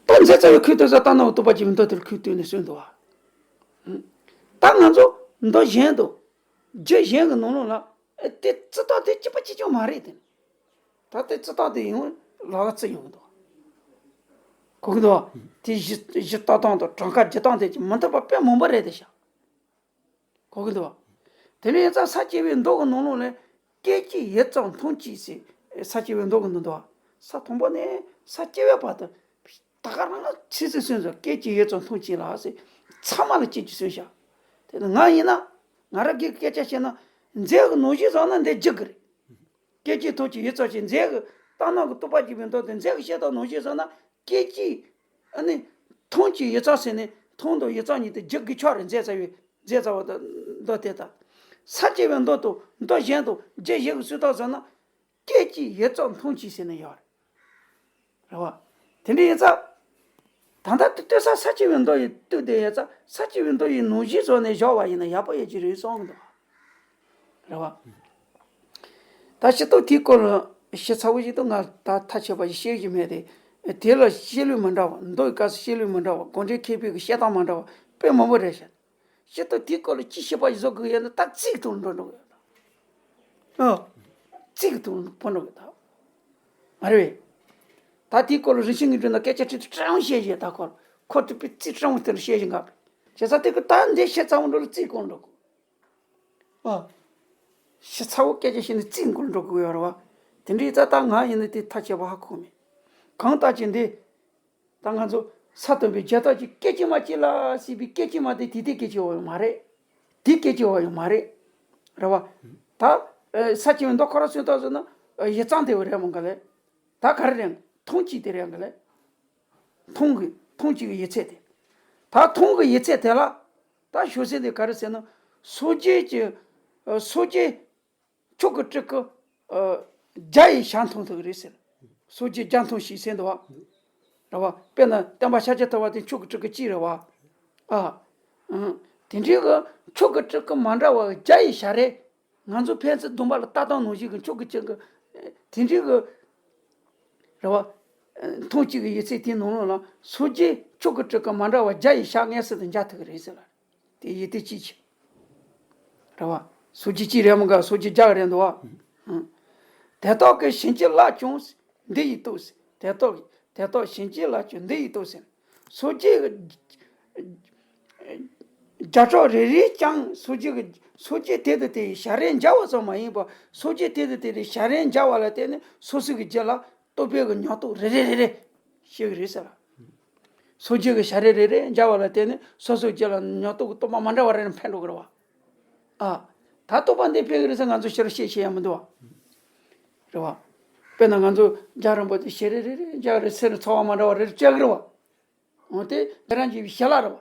ད་མཛད་རྩ་བའི་ཁུངས་གཏུགས་ས་རྟག་གནས་ཀྱི་རྟོགས་པ་བརྒྱད་པའི་མདོ་དེར་ཁུངས་གཏུགས་ནས་གསུངས་འདུག་བ། ཧུམ། ད་ང་ཚོ་མདོ་གཞན་དུ། རྒྱུད་གཞན་གྱི་ནང་ལོགས་ལ་ཨེ་དེ་རྩི་སྟངས་དེ་གཅིག་པ་གཅིག་རྐྱང་མ་རེད་དེ། ད་དེ་རྩི་སྟངས་དེ་ཡང་ལ་ལ་རྩི་ཡོང་གི་འདུག་གོ་གི་འདུག་དེ་གཞི་གཞི་ལྟ་སྟངས་དང་གྲངས་ཀ་བརྒྱུད་སྟངས་དེ་མི་མཐུན་པ་དཔེ་མང་པོ་རེད་དེ་ཤག་གོ་གི་འདུག་དེ་ནས་ཡིན་ཙང་ས་བཅད་པའི་མདོ་གི་ནང་ལོགས་ལ་སྐད་ཅིག་ཡུད་ཙམ་མཐོང་བྱེད་ཟེར། ས་བཅད་པའི་མདོ་གི་ནང་དུ་ས་དང་པོ་ནས་ས་བཅད་པའི་བར་དུ་ད་ག་རང་ཚིག་ཚིག་གསུངས་སོང་། སྐད་ཅིག་ཡུད་ཙམ་མཐོང་བྱེད་ལ་ཟེར་ཚང་མ་ལ་གཅིག་གཅིག་གསུངས་ཤག་དེ་ནི་ང་ཡིན་ན་ང་རང་གིས་སྐད་ཆ་བཤད་ན་མཛད་ཀྱི་ནང་བཞིན་བཟོ་ན་འདི་རྒྱུག་གི་རེད། སྐད་ཅིག་མཐོང་བྱེད་ཡུད་ཙམ་གྱིས་མཛད་ཀྱི་རྟག་གནས་ཀྱི་རྟོགས་པ་བརྒྱད་པའི་མདོ་དེ་མཛད་ཀྱི་བཤད་སྟངས་ནང་བཞིན་བཟོ་ན་སྐད་ཅིག་ཨ་ནི་མཐོང་བྱེད་ཡུད་ཙམ་ཟེར་ནས་མཐོང་དང་ཡུད་ཙམ་གཉིས་དེ་རྒྱུག་གི་ཆོག་རེད། མཛད་རྩ་བའི་མཛད་རྩ་བ་དང་མདོ་དེ་དང་། ས་བཅད་པའི་མདོ་དང་མདོ་གཞན་དང་རྒྱུད་བཞི་གི་ཚུལ་དག་བཟོ་ན་སྐད་ཅིག་ཡུད་ཙམ་མཐོང་བྱེད་ཟེར་ནས་ཡོད་རེད། རེད་བ། དེ་འདྲ་ཡིན་ཙང་། ད་ལྟ་དེ་ལྟོས་ས་ས་བཅད་པའི་མདོ་ཡི་སྟོད་དེ་ཡིན་ཙང་ས་བཅད་པའི་མདོ་ཡི་ནང་བཞིན་བཟོ་ནས་བཞག་པ་ཡིན་ན་ཡག་པོ་ཡོད་ཀྱི་རེད་བསམ་གྱི་འདུག་རེད་བ། ད་སྤྱིར་བཏང་དེའི་སྐོར་ལ་ཞིབ་ཚགས་པོ་ཞིག་ཏུ་ང་ད་ཐག་ཆོད་པ་ཞིག་བཤད་ཀྱི་མེད་དེ། དེ་ལ་བཤད་ལུགས་མི་འདྲ་བ་མདོ་ཡི་སྐབས་སུ་བཤད་ལུགས་མི་འདྲ་བ་དགོངས་འགྲེལ་མཁས་པའི་གི་བཤད་སྟངས་མི་འདྲ་བ་དཔེ་མང་པོ་རེད་ཤག་སྤྱིར་བཏང་དེའི་སྐོར་ལ་ཅི་བཤད་པ་ཞིག་བཟོ་དགོས་ཡོད་ན་ད་རྩིས་ཀྱི་ཐོག་ལ་འགྲོ་འགྲོ་གི་ཡོད་ད། ཨ། རྩིས་ཀྱི་ཐོག་ལ་འགྲོ་འགྲོ་གི་ད། མ་རེད་པས། ད་དེའི་སྐོར་ལ་རིན་ཆེན་ངེས་དོན་ན་སྐད་ཆ་དྲི་དྲི་སྤྲང་བཤད་བཞིན་ད་ཁོ་ཁོ་དེ་པའི་རྩིས་སྤྲང་བོ་དེ་ལ་བཤད་བཞིན་ག་བྱས་ཙང་དེ་གི་ད་འདི་བཤད་ཚར་བ་འགྲོ་ལ་རྩིས་སྐོར་འགྲོ་གི། ཨ། ཞིབ་ཚགས་པོ་སྐད་ཆ་བཤད་ནས་རྩིས་འགོར་འགྲོ་དགོས་ཡོད་རེད་བ། དེ་འདྲའི་རྩ་ད་ང་ཡིན་ན་དེ་ཐག་ཆད་པ་ཧ་གོ་མེད། གང་ལྟར་ཅི་འདི། ད་ང་ཚོ་ས་སྟོན་པའི་རྒྱལ་ཐབས་ཀྱི་སྐད་ཅིག་མ་གཅིག་ལ་ཟེར་བའི་སྐད་ཅིག་མ་དེ་དེ་དེ་སྐད་ཅིག་བ་ཡོད་མ་རེད། དེ་སྐད་ཅིག་བ་ཡོད་མ་རེད། རེད་བ། ད་ས་ཆེན་པོའི་མདོ་ཁོ་རང་གསུང་སྟངས་ཟེར་ན་ཡིག་ཚང་དེ་བ་རེད་མོ་ག་ལེ། ད་ག་རེ་རེད། མཐོང་བྱེད་དེ་རེད་ག་ལེ། མཐོང་གི་མཐོང་བྱེད་ཀྱི་ཡིག་ཚད་དེ། ད་མཐོང་གི་ཡིག་ཚད་དེ་ལ། ད་ཞོ་སེ་དེ་ག་རེ་ཟེར་ན། སོ་སྐྱེ་གི་ཨ་སོ་སྐྱེ་ཁྱོད་ཀྱི་སྤྲུལ་སྐུ་ཨ་བརྒྱ་ཡིས་ཞལ་མཐོང་ཐུབ་ཀྱི་རེད་ཟེར། སོ་སྐྱེ་བརྒྱ་མཐོང་ཞིག་ཟེར་འདུག་བ། རེད་བ། དཔེར་ན་བསྟན་པ་ཤཱཀྱ་ཐུབ་པ་དེ་ཁྱོད་ཀྱི་སྤྲུལ་སྐུ་གཅིག་རེད་བ། ཨ། ཨང་། དེ་འདྲའི་གི་ཁྱོད་ཀྱི་སྤྲུལ་སྐུ་མ་འདྲ་བ་བརྒྱ་ཡི་ཞལ་རས། ང་ཚོ་ཕན་ཚུན་སྡོམ་པ་ལ་ལྟ་སྟངས་ནང་བཞིན་གྱི་ཁྱོད་ཀྱི་སྤྲུལ་སྐུ། དེ་འདྲའི་གི། རེད་བ། མཐོང་གཅིག་གི་ཡིད་ཚད་དེའི་ནང་ལོགས་ལ་སོ་སྐྱེ་ཁྱོད་ཀྱི་སྤྲུལ་སྐུ་མ་འདྲ་བ་བརྒྱ་ཡི་ཞལ་མངོན་སུམ་དུ་མཇལ་ཐུབ་ཀྱི་རེད་ཟེར་ལ། དེ་ཡིད་དེ་ཅིག་ཆེ། རེད་བ། སོ་སྐྱེ་གཅིག་རེད་མི་འགའ་སོ་སྐྱེ་བརྒྱ་རེད་འདུག་བ། ཨང་། དེ་དག་གི་བྱིན་གྱིས་བརླབས་ཀྱང་འདི་ཡིས་བསྟོད་ཟེར། དེ་དག་དེ་དག་བྱིན་གྱིས་བརླབས་ཀྱང་འདི་ཡིས་བསྟོད་ཟེར། སོ་སྐྱེ་གི་བརྒྱ་ཕྲག་རེ་རེས་ཀྱང་སོ་སྐྱེ་གི་སོ་སྐྱེ་དེ་དང་དེ་ཡི་ཞལ་རས་མཇལ་བ་ཙམ་མ་ཡིན་པར་སོ་སྐྱེ་དེ་དང་དེ་རེ་ཞལ་རས་མཇལ་བ་ལ་བརྟེན་ནས་སོ་སོ་གི་རྒྱུད་ལ་རྟོགས་པའི་གི་མྱུར་རྟོགས་རེ་རེ་རེ་རེ་སྐྱེ་གི་རེད་ཟེར་ལ། སོ་སྐྱེ་གི་ཞལ་རས་རེ་རེ་མཇལ་བ་ལ་བརྟེན་ནས་སོ་སོའི་རྒྱུད་ལ་མྱུར་རྟོགས་ཀྱི་རྟོགས་པ་མ་འདྲ་བ་རེ་རེ་འཕེལ་འགྲོ་གི་རེད་བ། ཨ། ད་རྟོགས་པ་འདི་འཕེལ་གི་རེད་ཟེར་ང་ཚོ་ཕྱི་རུ་བཤད་ཤེས་ཡ་མི་འདུག་བ། རེད་བ། དཔེར་ན་ང་ཚོ་རྒྱ་རིང་པོ་དེ་ཞལ་རས་རེ་རེ་མཇལ་གི་རེད་ཟེར་ཚོར་བ་མ་འདྲ་བ་རེ་རེ་སྐྱེ་གི་རེད་བ། འོ་དེ་དེ་རང་གི་ཞལ་ལག་རེད་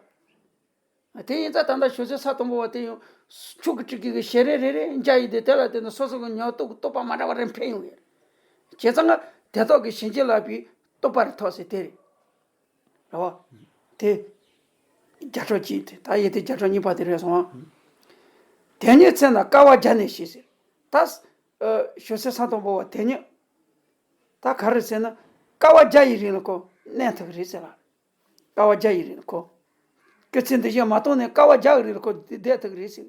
བ། དེ་ཡིན་ཙང་ད་ལྟ་ཞོ་སའི་ས་དང་པོ་བ་དེ་ཡང་ཁྱོད་ཀྱི་སྤྲུལ་སྐུ་གི་ཞལ་རས་རེ་རེ་མཇལ་ཡི་དེ་དེ་ལ་བརྟེན་ནས་སོ་སོ་གི་མྱུར་རྟོགས་ཀྱི་རྟོགས་པ་མ་འདྲ་བ་རེ་འཕེལ་ཡོང་ཡོད་རེད། བྱས་ཙང་ང་དེ་དག་གི་བྱིན་གྱིས་བརླབས་པའི་རྟོགས་པ་རེ་ཐོབ་ཟེར་དེ་རེད། རེད་བ། དེ། བརྒྱ་ཕྲག་གཅིག་དེ་ད་ཡི་དེ་བརྒྱ་ཕྲག་གཉིས་པ་དེ་རེད་སོང་ཨ། དེ་ཉིད་ཚེ་ན་དཀའ་བ་བརྒྱ་ནས་ཞི་ཟེར། ད། ཨ། ཞོ་སའི་ས་དང་པོ་བ་དེ་ཉིད། ད་ག་རེ་ཟེར་ན། དཀའ་བ་བརྒྱ་ཡི་རིང་ལ་ཁོ་གནས་ཐུབ་ཀྱི་རེད་ཟེར་ལ། དཀའ་བ་བརྒྱ་ཡི་རིང་ལ་ཁོ། སྐུ་ཚེ་འདི་བཞིན་མ་བཏང་ནས་དཀའ་བ་བརྒྱ་ཡི་རིང་ལ་ཁོ་བསྡད་ཐུབ་ཀྱི་རེད་ཟེར།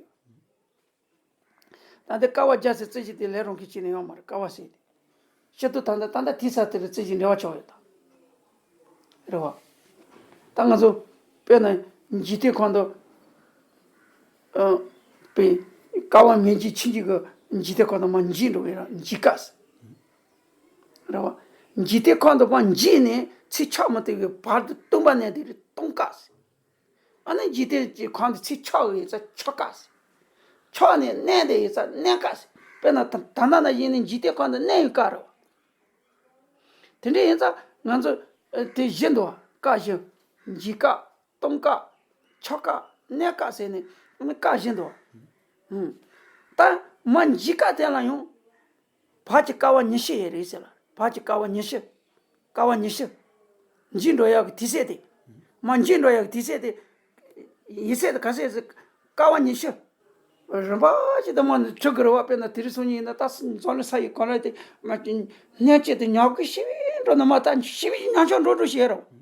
ད་འདི་དཀའ་བ་བརྒྱ་ཟེར་རྩོད་གཞི་དེ་ལས་རང་གི་ཆེད་ནས་ཡོང་མ་རེད་དཀའ་བ་ཟེར་དེ། སྤྱིར་དུ་ད་ལྟ་ད་ལྟ་དེའི་ས་དེ་ལ་རྩོད་གཞི་འབྲེལ་བ་ཆགས་ཡོད་ད། རེད་བ། ད་ང་ཚོ་དཔེར་ན་འཇིག་རྟེན་ཁོངས་དུ་ཨ་པའི་དཀའ་བ་མི་འཇིགས་ཆེན་པོ་གི་འཇིག་རྟེན་ཁོངས་དུ་མར་འཇིག་འགྲོ་བའི་ར་འཇིགས་དཀའ་ཟེར། རེད་བ། འཇིག་རྟེན་ཁོངས་དུ་མར་འཇིག་ནས་ཚེ་ཆགས་མི་ཐུབ་པའི་བར་དུ་སྟོང་པ་གནས་དེ་རེད་སྟོང་དཀའ་ཟེར། ཨ་ནི་འཇིག་རྟེན་གྱི་ཁོངས་དུ་ཚེ་ཆགས་ཡོད་ཙང་ཆགས་དཀའ་ཟེར། ཆགས་ནས་གནས་དེ་ཡོད་ཙང་གནས་དཀའ་ཟེར། དཔེར་ན་ད་ད་ལྟ་ན་ཡིན་ནི་འཇིག་རྟེན་ཁོངས་དུ་གནས་ཡོད་དཀའ་རེད་བ། དེ་འདྲ་ཡིན་ཙང་ང་ཚོ་ཨ་དེ་བཞི་འདུག་བ། དཀའ་བཞི། འཇིགས་དཀའ། སྟོང་དཀའ། ཆགས་དཀའ། གནས་དཀའ་ཟེར་ནས་ཨ་ནི་དཀའ་བཞི་འདུག་བ། ཨུམ། ད་མར་འཇིགས་དཀའ་དེ་ལ་ཡང་བར་གྱི་དཀའ་བ་ཉི་ཤུ་ཡོད་རེད་ཟེར་ལ། བར་གྱི་དཀའ་བ་ཉི་ཤུ། དཀའ་བ་ཉི་ཤུ། འཇིག་འགྲོ་ཡག་གི་དུས་ཚོད་དེ། མར་འཇིག་འགྲོ་ཡག་གི་དུས་ཚོད་དེ། ཡིན་ཚད་དེ་ག་ཚད་ཟེར། དཀའ་བ་ཉི་ཤུ། རིམ་པ་ཞིག་ཏུ་མར་འཁྲིད་དགོས་རེད་བ། དཔེར་ན་དེ་རིང་སང་ཉིན་ཡིན་ན་ད་འཛམ་གླིང་ས་ཡི་གོ་ལ་དེ་མ་གནས་བཅས་དེ་ཉག་གི་ཞི་བའི་འགྲོ་ན་མ་ད་ཞི་བའི་ཉག་ཆ་འགྲོ་འགྲོ་བཤད་རོགས།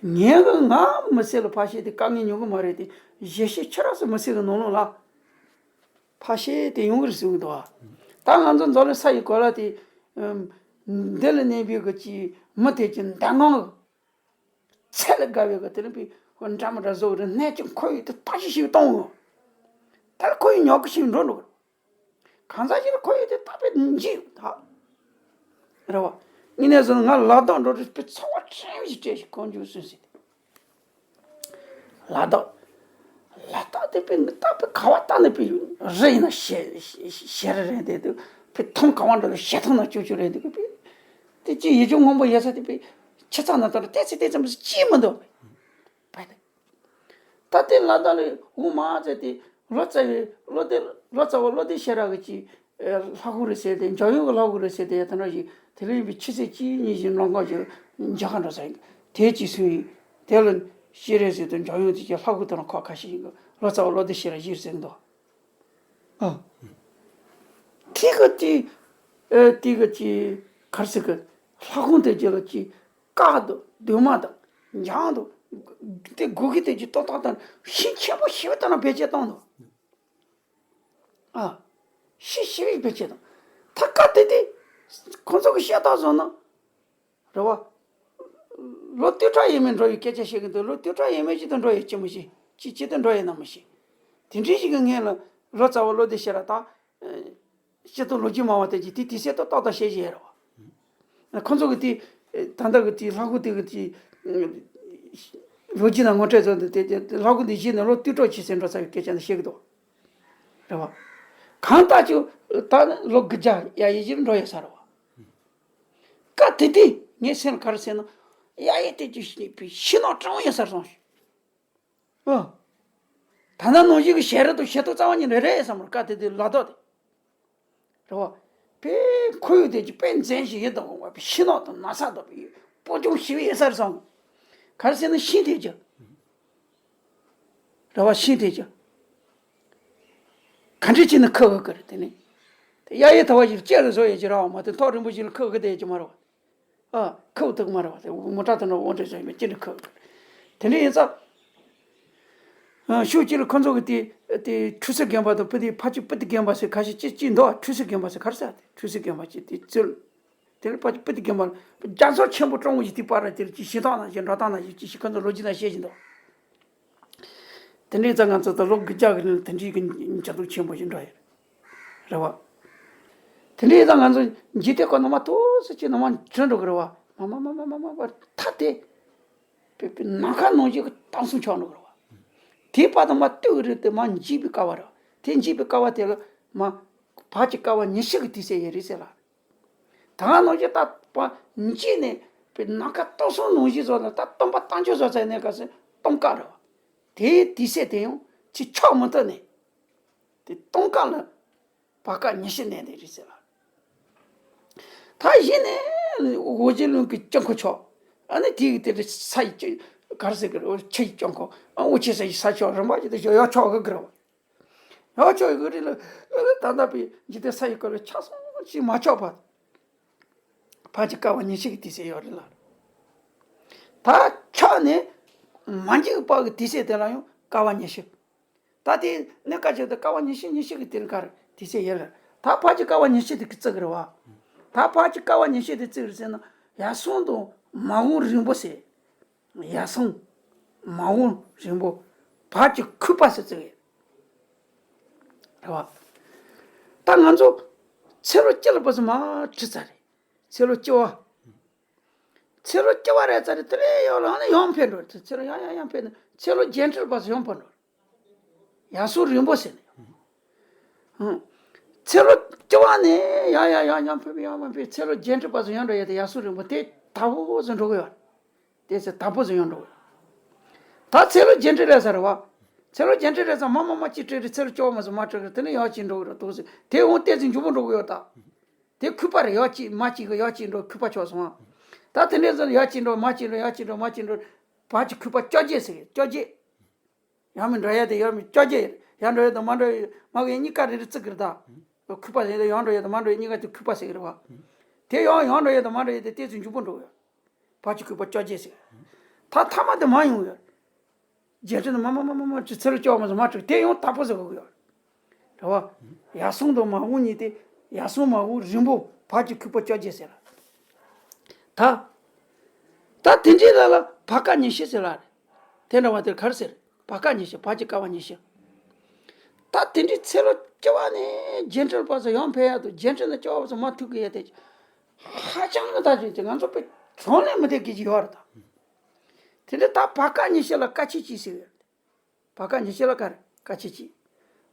ངས་གི་ང་མི་སེར་ལ་ཕ་ཤེས་དེ་དཀའ་ངལ་ཉོ་གི་མ་རེད་དེ་གཞི་ཤེས་ཁྱེད་རང་ཚོ་མི་སེར་གི་ནང་ལོགས་ལ་ཕ་ཤེས་དེ་ཡོང་གི་རེད་ཟེར་གི་འདུག་བ། ད་ང་ཚོ་འཛམ་གླིང་ས་ཡི་གོ་ལ་དེ་འདི་ལ་གནས་པའི་གི་ཅི་མི་དེ་ཅི་འདང་ངང་གི་ཚད་ལས་བརྒལ་བའི་གི་དེ་ལ་པའི་འདྲ་མི་འདྲ་བཟོ་གི་རེད། གནས་ཀྱི་ཁོར་ཡུག་དེ་ལྟ་ཞིབ་ཞིག་གཏོང་ངོ་། ད་ལ་ཁོར་ཡུག་ཉོག་གི་ཞིག་འགྲོ་འགྲོ་གི་རེད། གང་ཟག་ཞིག་ལ་ཁོར་ཡུག་དེ་རྟག་པའི་འཇིག་ད། རེད་བ། ངས་ནས་བཟུང་ང་ལ་དྭགས་འགྲོ་དུས་པའི་ཚོར་བ་ཕྲན་བུ་ཞིག་སྤྲད་ཞིག་གང་བྱུང་སུན་སི་དེ། ལ་དྭགས། ལ་དྭགས་དེ་པའི་ནི་རྟག་པའི་ག་བ་ལྟ་ནི་པའི་རི་ཡིན་ན་ཞེ་ཞེ་རི་རེད་དེ་དུ་པའི་ཐང་ག་བ་འགྲོ་དུས་ཞེ་ཐང་ན་ཅོ་ཅོ་རེད་དེ་པའི། དེ་ཅི་ཡིད་འཇུག་སྔོན་པོ་ཡོད་ས་དེ་པའི་ཆུ་ཚང་ན་ད་ལྟ་ཏེ་ཚེ་ཏེ་ཙམ་ཅི་མི་འདུག་པའི། པའི་དེ། ད་ལྟའི་ལ་དྭགས་ལ་འོ་མ་ཟེར་ཏེ་ལོ་ཙཱ་བའི་བློ་གཏེར་ལོ་ཙཱ་བ་བློ་གཏེར་ཤེས་རབ་ཀྱི་ལྷ་ཁང་རེད་ཟེར་ཏེ་འཇམ་དབྱངས་ཀྱི་ལྷ་ཁང་རེད་ཟེར་ཏེ་ཡ་དེ་འདྲ་ཞིག་དེ་ལ་ཡིན་པའི་ཆུ་ཚོད་གཅིག་གཉིས་ཀྱི་ལོང་ཀ་ཅིག་མཇལ་ཁ་འགྲོ་ས་ཡིན། དེ་གཅིག་སུ་ཡིན་དེ་ལ་ཤེས་རབ་ཟེར་དུས་འཇམ་དབྱངས་དེ་གྱི་ལྷ་ཁང་དེ་རང་ཁག་ཁ་ཤས་ཡིན་གི་ལོ་ཙཱ་བ་བློ་གཏེར་ཤེས་རབ་ཡིན་ཟེར་གི་འདུག་ཨ། དེ་གི་དེ་ཨ་དེ་གི་ཅི་གར་ཟེར་གི་ལྷ་ཁང་དེ་གྱི་ལ་ཅི་དཀར་དང་གདོང་མ་དང་ལྗང་དང་དེ་སྒོ་གི་དེ་གྱི་ཏོག་ཏོག་དང་ཤིང་ཆེན་པོ་ཞེ་པོ་དང་བེད་སྤྱོད་བཏང་འདུག་ཨ། ཤིང་ཞེ་པོ་བེད་སྤྱོད་བཏང་། ད་ཀ་དེ་དེ་ཁོང་ཚོ་གི་བཤད་སྟངས་བཟུང་ན། རེད་བ། ལོ་བསྟུད་ཕྲག་ཡས་མས་འགྲོ་ཡི་སྐད་ཆ་བཤད་གི་འདུག་ལོ་བསྟུད་ཕྲག་ཡས་མས་ཅིག་ཏུ་འགྲོ་ཡི་ཅི་མི་ཤེས། ཅི་ཅི་ཏུ་འགྲོ་ཡི་ན་མི་ཤེས། དེ་འདྲའི་ཞིག་གི་ངས་ལ་ལོ་ཙཱ་བ་བློ་གཏེར་ཤེས་རབ་ད། སྤྱི་ཚོགས་ལོ་རྒྱུས་སྨྲ་བ་དེ་གྱིས་དེ་དུས་ཚོད་ཏག་ཏག་བཤད་བཞིན་ཡོད་རེད་བ། ཁོང་ཚོ་གི་དེ་ད་ལྟ་གི་དེ་ལྷ་ཁུ་དེ་གི་དེ་ལོ་རྒྱུས་ནང་ངོ་སྤྲོད་བཟོ་འདུག་དེ་དེ་ལྷ་ཁུ་དེ་གཞི་ནས་ལོ་བསྟུད་ཕྲག་ཕྱིན་ཟིན་འགྲོ་ཚར་བའི་སྐད་ཆ་འདི་བཤད་གི་འདུག་རེད་བ། གང་ལྟར་ཀྱང་ད་ནི་ལོ་དགུ་བརྒྱ་ཡ་ཡི་བཞིར་འགྲོ་ཡོད་ས་རེད་བ། སྐབས་དེ་དུས་ངའི་སེམས་ག་རེ་ཟེར་ན། ཡ་ཡི་དེ་ཀྱི་ཕྱི་ནང་གྲང་ཡོད་ས་རེད་སོང་ཞིག་ཨ། ད་ནང་ནང་བཞིན་གྱི་ཞལ་རས་དང་ཞལ་ཐོག་རྩ་བ་ཉིད་ནས་རེད་བསམ་པར་དཀའ་དེ་དེ་ལ་དོགས་དེ། རེད་བ། དཔེ་ཁོར་ཡུག་དེ་ཅིག་དཔེ་མཚན་ཞིག་ཡིན་དང་དགོངས་པ་ཕྱི་ནང་དང་ན་ཚ་དང་དཔེ་ཅུང་ཞི་བའི་ཡིན་ས་རེད་བསམ། ག་རེ་ཟེར་ན་ཤིང་དེ་ཅིག་རེད་བ། ཤིང་དེ་ཅིག་ག་འདྲ་བྱས་ན་ཁུག་གི་རེད་དེ་ནི། དེ་གཡའ་ཡི་ཐལ་བ་ཞིག་ལ་ལྕེ་རུ་བཟོ་ཡས་ཀྱི་རེད་བ། མ་དེ་ཐག་རིང་པོ་ཞིག་ལ་ཁུག་གི་བསྡད་ཀྱི་མ་རེད་བ། ཨ། ཁུག་ཐུབ་མ་རེད་བ། དེ་མོ་ཊ་དེ་འདྲ་འོང་འདྲ་བཟོས་མེད་ཅི་འདྲ་ཁུག་དེ་འདྲ་ཡིན་ཙང་། ཨ། ཤུགས་ཅིག་ལ་ཁོ་ཚོ་གི་དེ་དེ་ཁྲུས་གསོལ་དགོན་པ་དང་སྤུ་དེ་ཕ་ཆུ་སྤུ་དེ་དགོན་པ་ཟེར་ཁ་ཤས་ཅི་ཅི་འདུག་ཁྲུས་གསོལ་དགོན་པ་ཟེར་ག་རེ་ཟེར་དེ་ཁྲུས་གསོལ་དགོན་པ་ཅི་དེ་ཚུལ། དེ་ནས་ཕ་ཆུ་སྤུ་དེ་དགོན་པ་ལ་རྒྱ་མཚོ་ཆེན་པོ་སྤྲང་བོ་ཞིག་དེ་བར་ལ་དེ་ལ་ཅི་ཤིང་ཐང་ནང་བཞིན་འགྲོ་སྟངས་ནང་བཞིན་ཅི་ཞིག་ཁོ་ཚོ་ལོ་རྒྱུས་ནང་བཤད་བཞིན་འདུག་དེ་འདྲའི་ཙང་ང་ཚོ་ད་ལོ་དགུ་བརྒྱ་གི་རིང་ལ་དེ་འདྲའི་གི་འགྱུར་ལྡོག་ཆེན་པོ་ཞིག་འགྲོ་ཡོད་རེད་བ། དེ་འདྲའི་ཙང་ང་ཚོ་འཇིག་རྟེན་ཁོ་ནང་མ་ཐུག་སུ་ཅི་ནང་མ་བྲོས་འགྲོ་གི་རེད་བ། མ་མ་མ་མ་མ་མ་མ་ཐ་དེ། པེ་པེ་ནམ་མཁའ་ནང་བཞིན་གི་གཏམ་གསུམ་ཆགས་འགྲོ་གི་རེད་བ། དེའི་བར་དུ་མ་ལྟོས་གི་རེད་དེ་མ་འཇིག་པའི་སྐལ་བ་རེད་བ། དེ་འཇིག་པའི་སྐལ་བ་དེ་ལ་མ་བར་གྱི་སྐལ་བ་ཉི་ཤུ་གི་དུས་ཚོད་ཡོད་རེད་ཟེར་ལ། ད་ནང་བཞིན་ད་པ་འཇིག་ནས་པེ་ནམ་མཁའ་སྟོང་གསུམ་ནང་བཞིན་བཟོ་ལ་ད་སྟོང་པ་རྟགས་འཇུག་བཟོ་ཚར་ནས་ག་ཚོད་སྟོང་སྐར་རེད་བ། དེའི་དུས་ཚོད་དེ་ཡང་ཅི་ཆགས་མི་ཐུབ་ནས། དེ་སྟོང་སྐར་ལ་བར་སྐར་ཉི་ཤུ་གནས་དེ་རེད་ཟེར་ལ། ད་གཞི་ནས་འོ་བརྒྱལ་ལུང་གི་སྤྱང་ཁོ་ཆོག་ཨ་ནི་དེའི་དེ་ལ་ས་ཡི་སྤྱི་ག་རེ་ཟེར་གི་རེད། ཆུ་ཡི་སྤྱང་ཁོ་ཨ་འོ་ཆེ་ས་ཡི་ས་ཆོག་རིམ་པ་ཅིག་ཏུ་ཡོ་ཆོག་གི་རེད་བ། ཡོ་ཆོག་གི་རེད་ལ། ད་ལྟ་པའི་འཇིག་རྟེན་ས་ཡི་སྐོར་ལ་ཆགས་སོང་ཅིག་མ་ཆོག་པ། ཕལ་ཆེར་སྐར་བ་ཉི་ཤུ་གི་དུས་ཚོད་ཡོད་རེད་ལ། ད་ཆགས་ནས་མ་འཇིག་པ་གི་དུས་ཚོད་དེ་ལ་ཡང་སྐར་བ་ཉི་ཤུ། ད་དེ་གནས་སྐབས་ཅིག་ཏུ་སྐར་བ་ཉི་ཤུ་ཉི་ཤུ་གི་དེ་ལ་གར་དེ་ཚེ་ཡིན་ལ། ད་ཕལ་ཆེར་སྐར་བ་ཉི་ཤུ་དེ་གི་བརྩི་གི་རེད་བ། ད་ཕལ་ཆེར་སྐར་བ་ཉི་ཤུ་དེ་བརྩི་གི་རེད་ཟེར་ན་ཡར་སོང་དང་མར་འོང་རིང་པོ་ཟེར། ཡར་སོང་། མར་འོང་རིང་པོ། བར་གྱི་ཁུག་པ་ཟེར་བརྩི་གི་རེད་བ། ད་ང་ཚོ་ཚེ་ལོ་སྤྱི་ལ་བབས་སོང་མར་ཁྲིད་ཚར་རེད། ཚེ་ལོ་སྤྱི་བ། ཚེ་ལོ་སྐྱེ་བ་རེ་ཙམ་རེ་དེ་ལས་ཡོད་ལ་ཨ་ནི་ཡང་འཕེལ་འགྲོ། ཚེ་ལོ་ཡང་ཡང་ཡང་འཕེལ་ནས་ཚེ་ལོ་རྒྱས་འཕྲོས་པ་སུ་ཡང་འཕེལ་འགྲོ། ཡར་སོང་རིང་པོ་ཟེར་ནས། ཚེ་ལོ་སྐྱེ་བ་ནས་ཡང་ཡང་ཡང་ཡང་འཕེལ་ཡང་མ་འཕེལ་ཚེ་ལོ་རྒྱས་འཕྲོས་པ་སུ་ཡང་འགྲོ་ཡ་དེ་ཡར་སོང་རིང་པོ་དེ་དལ་པོ་ཟིག་འགྲོ་གི་ཡོད། དེ་ཚེ་དལ་པོ་ཟིག་ཡང་འགྲོ་གི་ཡོད། ད་ཚེ་ལོ་རྒྱས་འཕྲོས་ལས་ས་རེད་བ། ཚེ་ལོ་རྒྱས་འཕྲོས་ལས་ས་མ་མ་མ་གཅིག་སྤྲད་རེད། ཚེ་ལོ་སྐྱེ་བ་མ་སོང་མ་སྤྲད་རེད། དེ་ནས་ཡང་གཅིག་འགྲོ་གི་རེད་དོ་ཟེར། དེ་འོང་ཏོག་ཙམ་མགྱོགས་པོ་འགྲོ་གི་ཡོད་ད། དེ་ཁུག་པ་རེད། ཡར་གཅིག་མར་གཅིག་གི་ཡར་གཅིག་འགྲོ་ཁུག་པ་ཆགས་སོང་ཨ། ད་དེ་འདྲའི་ཚོ་ཡར་གཅིག་འགྲོ་མར་གཅིག་འགྲོ་ཡར་གཅིག་འགྲོ་མར་གཅིག་འགྲོ། བར་གྱི་ཁུག་པ་བཅོ་བརྒྱད་ཟེར་གི་བཅོ་བརྒྱད། ཡང་མི་འགྲོ་ཡ་དེ་ཡང་མི་བཅོ་བརྒྱད། ཡར་འགྲོ་ཡ་དང་མར་འགྲོ་ཡ་མ་གི་གཉིས་ཀ་རེ་རེ་བརྩི་གི་རེད་ད། ཁུག་པ་ཟེར་ཡ་དེ་ཡར་འགྲོ་ཡ་དང་མར་འགྲོ་ཡ་གཉིས་ཀ་དེ་ཁུག་པ་ཟེར་གི་རེད་བ། དེ་ཡང་ཡར་འགྲོ་ཡ་དང་མར་འགྲོ་ཡ་དེ་ཏོག་ཙམ་མགྱོགས་པོ་འགྲོ་གི་ཡོད། བར་གྱི་ཁུག་པ་བཅོ་བརྒྱད་ཟེར། ད་མཐའ་མ་དེ་མར་ཡོང་ཡོད། རྒྱས་འཕྲོས་ནི་མ་མ་མ་མ་མ་ཅི་ཚེ་ལོ་སྐྱེ་བ་མ་ཟིན་མ་གྲུབ་དེ་ཡང་དལ་པོ་ཟེར་དགོས་ཀྱི་ཡོད་རེད་བ། ཡར་སོང་དང་མར་འོང་གཉིས་དེ་ཡར་སོང་མར་འོང་རིང་པོ་བར་གྱི་ཁུག་པ་བཅོ་བརྒྱད་ཟེར་ལ། ད་ད་དེ་འདྲའི་ལ་ལ་བར་སྐར་ཉི་ཤུ་ཟེར་ལ་རེད། དེ་འདྲ་བ་དེར་ག་རེ་ཟེར། བར་སྐར་ཉི་ཤུ་བར་གྱི་སྐར་བ་ཉི་ཤུ། ད་དེ་འདྲའི་ཚེ་ལོ་སྐྱེ་བ་ནས་རྒྱས་འཕྲོས་བར་དུ་ཡང་འཕེལ་ཡ་དང་རྒྱས་འཕྲོས་ནས་སྐྱེ་བ་བར་དུ་མར་ཐུག་གི་ཡ་དེ་ཧ་ཅང་གི་ད་ཅིག་ང་ཚོ་པའི་གྲངས་ལས་མི་འདས་གི་ཅིག་ཡོད་རེད་ད། དེ་འདྲ་ད་བར་སྐར་ཉི་ཤུ་ལ་སྐར་ཆ་གཅིག་ཟེར་གི་ཡོད་རེད། བར་སྐར་ཉི་ཤུ་ལ་སྐར་སྐར་ཆ་གཅིག་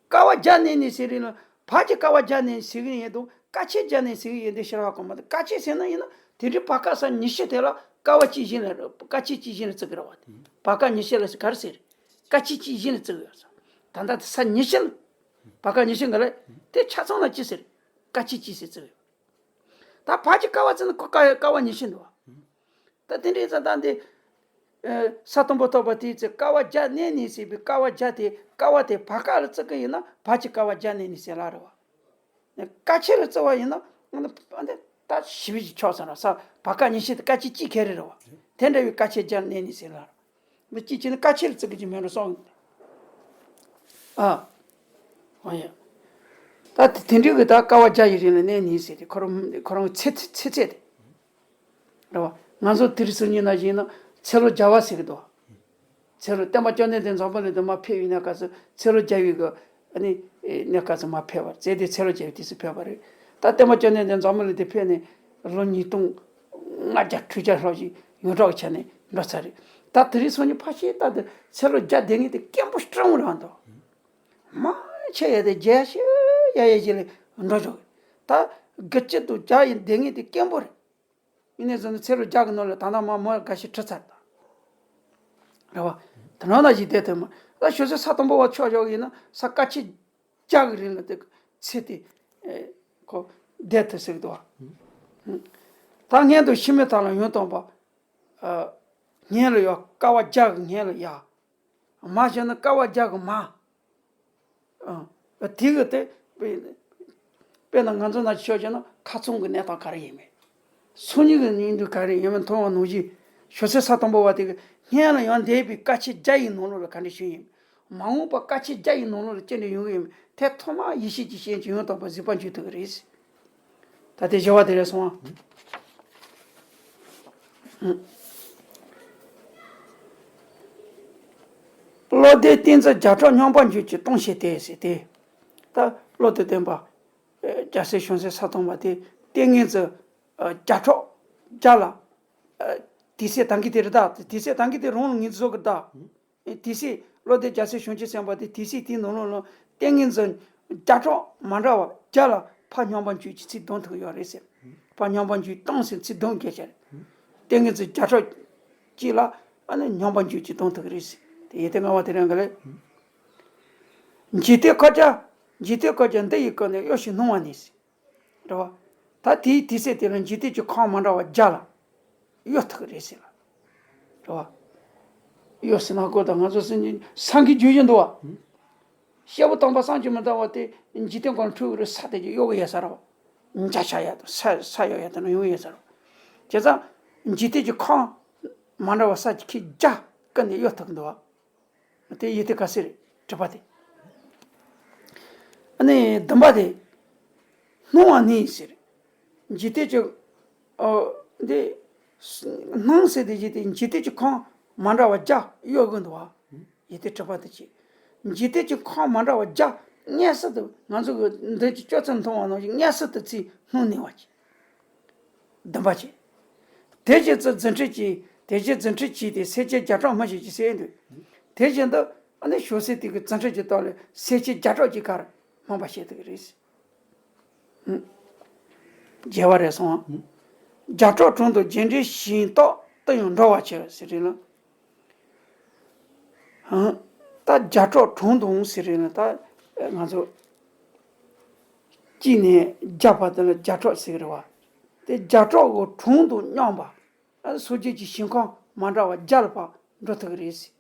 སྐར་བ་བརྒྱ་གནས་ནས་ཟེར་རེད་ལ། བར་གྱི་སྐར་བ་བརྒྱ་གནས་ཟེར་གི་ཡིན་དང་སྐར་ཆ་བརྒྱ་གནས་ཟེར་གི་ཡིན་དེ་ཕྱིར་བ་གོང་མ་དང་སྐར་ཆ་ཟེར་ན་ཡིན་ན་དེ་འདྲའི་བར་སྐར་ས་ཉི་ཤུ་དེ་ལ་སྐར་བ་གཅིག་བཞིན་ལ་སྐར་ཆ་གཅིག་བཞིན་ལ་བརྩི་གི་རེད་བ། དེ་བར་སྐར་ཉི་ཤུ་ལ་ག་རེ་ཟེར། སྐར་ཆ་གཅིག་བཞིན་ལ་བརྩི་གི་ཡོད་ས། ད་ལྟ་དེ་ས་ཉི་ཤུ་ལ་བར་སྐར་ཉི་ཤུ་འགའ་ལ་དེ་ཆ་ཚང་ལ་ཅི་ཟེར། སྐར་ཆ་གཅིག་ཟེར་བརྩི་གི་ཡོད། ད་བར་གྱི་སྐར་བ་བརྩིས་ན་ཁོ་སྐར་སྐར་བ་ཉི་ཤུ་འདུག་བ། ད་དེ་འདྲའི་ཙང་ད་འདི། ས་དང་པོ་ཐོབ་པ་དེའི་ཚེ་སྐར་བ་བརྒྱ་གནས་ནས་ཟེར་བའི་སྐར་བ་བརྒྱ་དེ་སྐར་བ་དེ་བར་སྐར་ལ་བརྩི་གི་ཡིན་ན་བར་གྱི་སྐར་བ་བརྒྱ་གནས་ནས་ཟེར་ལ་རེད་བ། སྐར་ཆ་ལ་བརྩི་བ་ཡིན་ན་ཨ་ནི་ད་ཞིབ་ཀྱི་ཆོག་ས་ར་ས་བར་སྐར་ཉི་ཤུ་དེ་སྐར་ཆ་གཅིག་ཁེ་རེ་རེད་བ། དེ་འདྲ་བའི་སྐར་ཆ་བརྒྱ་གནས་ནས་ཟེར་ལ་རེད། མི་གཅིག་བྱས་ན་སྐར་ཆ་ལ་བརྩི་གི་ཅིག་མེད་འགྲོ་སོང་། ཨ། འོ་ཡ། ད་དེ་དེ་འདྲའི་གི་ད་སྐར་བ་བརྒྱ་ཡི་རིང་ལ་གནས་ནི་ཟེར་ཏེ་ཁོ་རང་ཁོ་རང་ཚེ་ཚེ་ཚེ་ཚད་དེ། རེད་བ། ང་ཚོ་དེ་རིང་སང་ཉིན་ན་བཞིན་ན་ཚེ་ལོ་བརྒྱ་པ་ཟེར་གི་འདུག་ཚེ་ལོ་སྟོན་པ་བཅོམ་ལྡན་འདས་འཛམ་བུ་གླིང་དུ་མར་ཕེབས་པའི་གནས་སྐབས་སུ་ཚེ་ལོ་བརྒྱ་པའི་གི་ཨ་ནི་གནས་སྐབས་སུ་མར་ཕེབས་པར་བརྩིས་ཏེ་ཚེ་ལོ་བརྒྱ་པའི་དུས་སུ་ཕེབས་པ་རེད། ད་སྟོན་པ་བཅོམ་ལྡན་འདས་འཛམ་བུ་གླིང་དུ་ཕེབས་ནས་ལོ་ཉིས་སྟོང་ལྔ་བརྒྱ་དྲུག་བརྒྱ་ལྷག་ཅིག་ཡོངས་གྲགས་ཆགས་ནས་འགྲོ་ཚར་རེད། ད་དེ་རིང་སང་ཉིན་ཕལ་ཆེར་ད་དེ་ཚེ་ལོ་བརྒྱ་བསྡད་མཁན་དེ་སྐམ་པོ་སྤྲང་བོ་རང་འདུག་མང་ཆེ་ཡ་དེ་རྒྱས་ཤོས་ཡ་ཡ་ཞིག་ལས་འགྲོ་ཆོག་གི། ད་དགུ་བཅུ་དང་བརྒྱ་ཡི་བསྡད་མཁན་དེ་སྐམ་པོ་རེད། ཡིན་ནའི་ཟེར་ན་ཚེ་ལོ་བརྒྱ་གི་ནང་ལ་ད་ལྟ་མ་མོ་འགའ་ཞིག་ཁྲིད་ཚར་ད། རེད་བ། དེ་ནང་ལ་ཞིག་བསྡད་ཐུབ་མ། ད་ཞོ་སེ་ས་དང་པོ་བ་ཆོག་ཆོག་ཡིན་ན་ས་ཀ་ཆེ་བརྒྱ་གི་རིང་ལ་དེ་ཚེ་དེ་ཁོ་བསྡད་ཐུབ་ཟེར་གི་འདུག་བ། ད་སྔོན་དུ་ཤི་མི་དག་ལ་ཡང་དག་པ། སྔོན་ལ་ཡོད་ཀ་བ་བརྒྱ་གི་སྔོན་ལ་ཡ། མ་བྱས་ན་ཀ་བ་བརྒྱ་གི་མ། ཨ། དེ་གི་དེ། དཔེར་ན་ང་ཚོ་ནང་ཆོས་བྱས་ན་ཁ་ཚོང་གི་གནས་སྟངས་ག་རེ་ཡིན་མིན། སང་ཉིན་གི་ཉིན་དུ་ག་རེ་ཡིན་མིན་མཐོང་བ་ནང་བཞིན་ཞོ་སེ་ས་དང་པོ་བ་དེ་གི་སྔོན་ལ་ཡང་འདས་པའི་ཀ་ཆེ་བརྒྱ་ཡི་ནང་ལོགས་ལ་ག་འདྲ་ཞིག་ཡིན། མ་འོངས་པ་ཀ་ཆེ་བརྒྱ་ཡི་ནང་ལོགས་ལ་ཅི་འདྲ་ཡོང་གི་ཡིན་མིན་དེ་ཐོག་མར་ཡེ་ཤེས་ཀྱི་སྤྱན་གྱིས་ཡང་དག་པར་གཟིགས་པ་འཇུག་ཐུབ་ཀྱི་རེད། ད་དེ་བཞི་བ་དེ་རེད་སོང་ཨ། བློ་ལྡན་ཏིང་འཛིན་བརྒྱ་ཕྲག་སྙོམས་པར་འཇུག་གི་སྟོང་ཞེས་ཏེ་ཟེར་ཏེ། ད་བློ་ལྡན་བསྟན་པ། རྒྱལ་སྲས་བྱང་སེམས་ས་དང་པོ་དེ་ཏིང་ངེ་འཛིན་བརྒྱ་ཕྲག་བརྒྱ་ལ། དེ་ཚེ་ད་གིན་དེ་རེད་ད། དེ་ཚེ་ད་གིན་དེ་རང་ལ་ངེས་འཛིན་བཟོ་གི་ད། དེ་སྲིད་བློ་ལྡན་རྒྱལ་སྲས་བྱང་ཆུབ་སེམས་དཔའ་དེ་དེ་སྲིད་དེའི་ནང་ལོགས་ལ་ཏིང་ངེ་འཛིན་བརྒྱ་ཕྲག་མ་འདྲ་བ་བརྒྱ་ལ་ཕར་སྙོམས་པར་འཇུག་གི་ཚིག་བསྡོམས་ཐུབ་ཡོད་རེད་ཟེར། ཕར་སྙོམས་པར་འཇུག་སྟངས་ཟེར་ཚིག་བསྡོམས་བརྒྱབ་བྱས་རེད། ཏིང་ངེ་འཛིན་བརྒྱ་ཕྲག་གཅིག་ལ་ཨ་ནི་སྙོམས་པར་འཇུག་གི་བསྡོམས་ཐུབ་ཀྱི་རེད་ཟེར། དེ་ཡི་དེ་ལྔ་བ་དེ་རང་གི་རེད། འཇིག་རྟེན་འཁོར་བརྒྱ། འཇིག་རྟེན་འཁོར་བརྒྱ་འདི་ཡི་སྐུ་ནི་གཡོ་ཞིང་སྣང་བ་ནི་ཟེར། རེད་བ། ད་དེའི་དུས་ཚོད་དེ་ལ་འཇིག་རྟེན་གྱི་ཁམས་མ་འདྲ་བ་བརྒྱ་ལ་གཡོ་ཐུབ་ཀྱི་རེད་ཟེར་ལ། རེད་བ། གཡོ་ཟེར་ན་ཀོ་ད་ང་ཚོ་སེམས་ཀྱི་སེམས་ཀྱི་རྒྱུ་ཡིན་འདུག་བ། སྐྱེས་བུ་དམ་པ་བསམ་གྱིས་མི་ཁྱབ་པ་དེ་འཇིག་རྟེན་ཁམས་འཁྲུལ་གྱི་རེད་ས་དེ་ཀྱི་གཡོ་གི་ཡོད་ས་རེད་བ། འཇའ་ཆགས་ཡག་དང་ས་ས་གཡོ་ཡག་དང་ཡོང་ཡོད་ས་རེད་བ། བྱས་ཙང་འཇིག་རྟེན་གྱི་ཁམས་མ་འདྲ་བ་ས་ཀྱི་ཁྱི་བརྒྱ་ཀུན་ནས་གཡོ་ཐུབ་ཀྱི་འདུག་བ། དེ་ཡི་དེ་ག་ཟེར་རེད་དྲི་བ་དེ། ཨ་ནི་བདུན་པ་དེ། སྣང་བ་ནི་ཟེར། འཇིག་རྟེན་གྱི། ཨོ། འདི། སྣང་ཟེར་དེ་ཡི་དེ་འཇིག་རྟེན་གྱི་ཁམས་མ་འདྲ་བ་བརྒྱ་གཡོ་གི་འདུག་བ། ཡི་དེ་དྲི་བ་དེ་བྱེད། འཇིག་རྟེན་གྱི་ཁམས་མ་འདྲ་བ་བརྒྱ་མངོན་སུམ་དུ་ང་ཚོ་གི་འདི་གི་སྤྱོད་ཚུལ་མཐོང་བ་ནང་བཞིན་མངོན་སུམ་དུ་ཚིག་སྣང་ནི་བ་བྱེད། བདུན་པ་བྱས། དེ་བཞིན་དུ་རྫུ་འཕྲུལ་གྱིས་དེ་བཞིན་རྫུ་འཕྲུལ་གྱིས་ཏེ་སེམས་ཅན་བརྒྱ་ཕྲག་སྨིན་བྱེད་ཀྱི་ཟེར་འདུག་དེ་བཞིན་དུ་ཨ་ནི་ཞོ་སེ་དེ་གི་རྫུ་འཕྲུལ་གྱི་སྟོབས་ལས་སེམས་ཅན་བརྒྱ་ཕྲག་གཅིག་གར་སྨིན་པ་བྱེད་ཐུབ་ཀྱི་རེད། བརྒྱད་པ་རེད་སོང་། བརྒྱ་ཕྲག་གྲངས་དང་རྒྱུ་འབྲས་གཞན་དག་ཏུ་ཡང་འགྲོ་བར་བྱེད་ཟེར་རེད་ལ། ད་བརྒྱ་ཕྲག་གྲངས་དང་ཟེར་རེད་ལ་ད་ང་ཚོ། གཅིག་ནས་བརྒྱ་བར་དུ་ལ་བརྒྱ་ཕྲག་ཟེར་གི་རེད་བ། དེ་བརྒྱ་ཕྲག་གི་གྲངས་དང་མཉམ་པ། ཨ་སངས་རྒྱས་ཀྱི་ཞིང་ཁམས་མ་འདྲ་བ་བརྒྱ་ལ་ཕར་འགྲོ་ཐུབ་ཀྱི་རེད་ཟེར།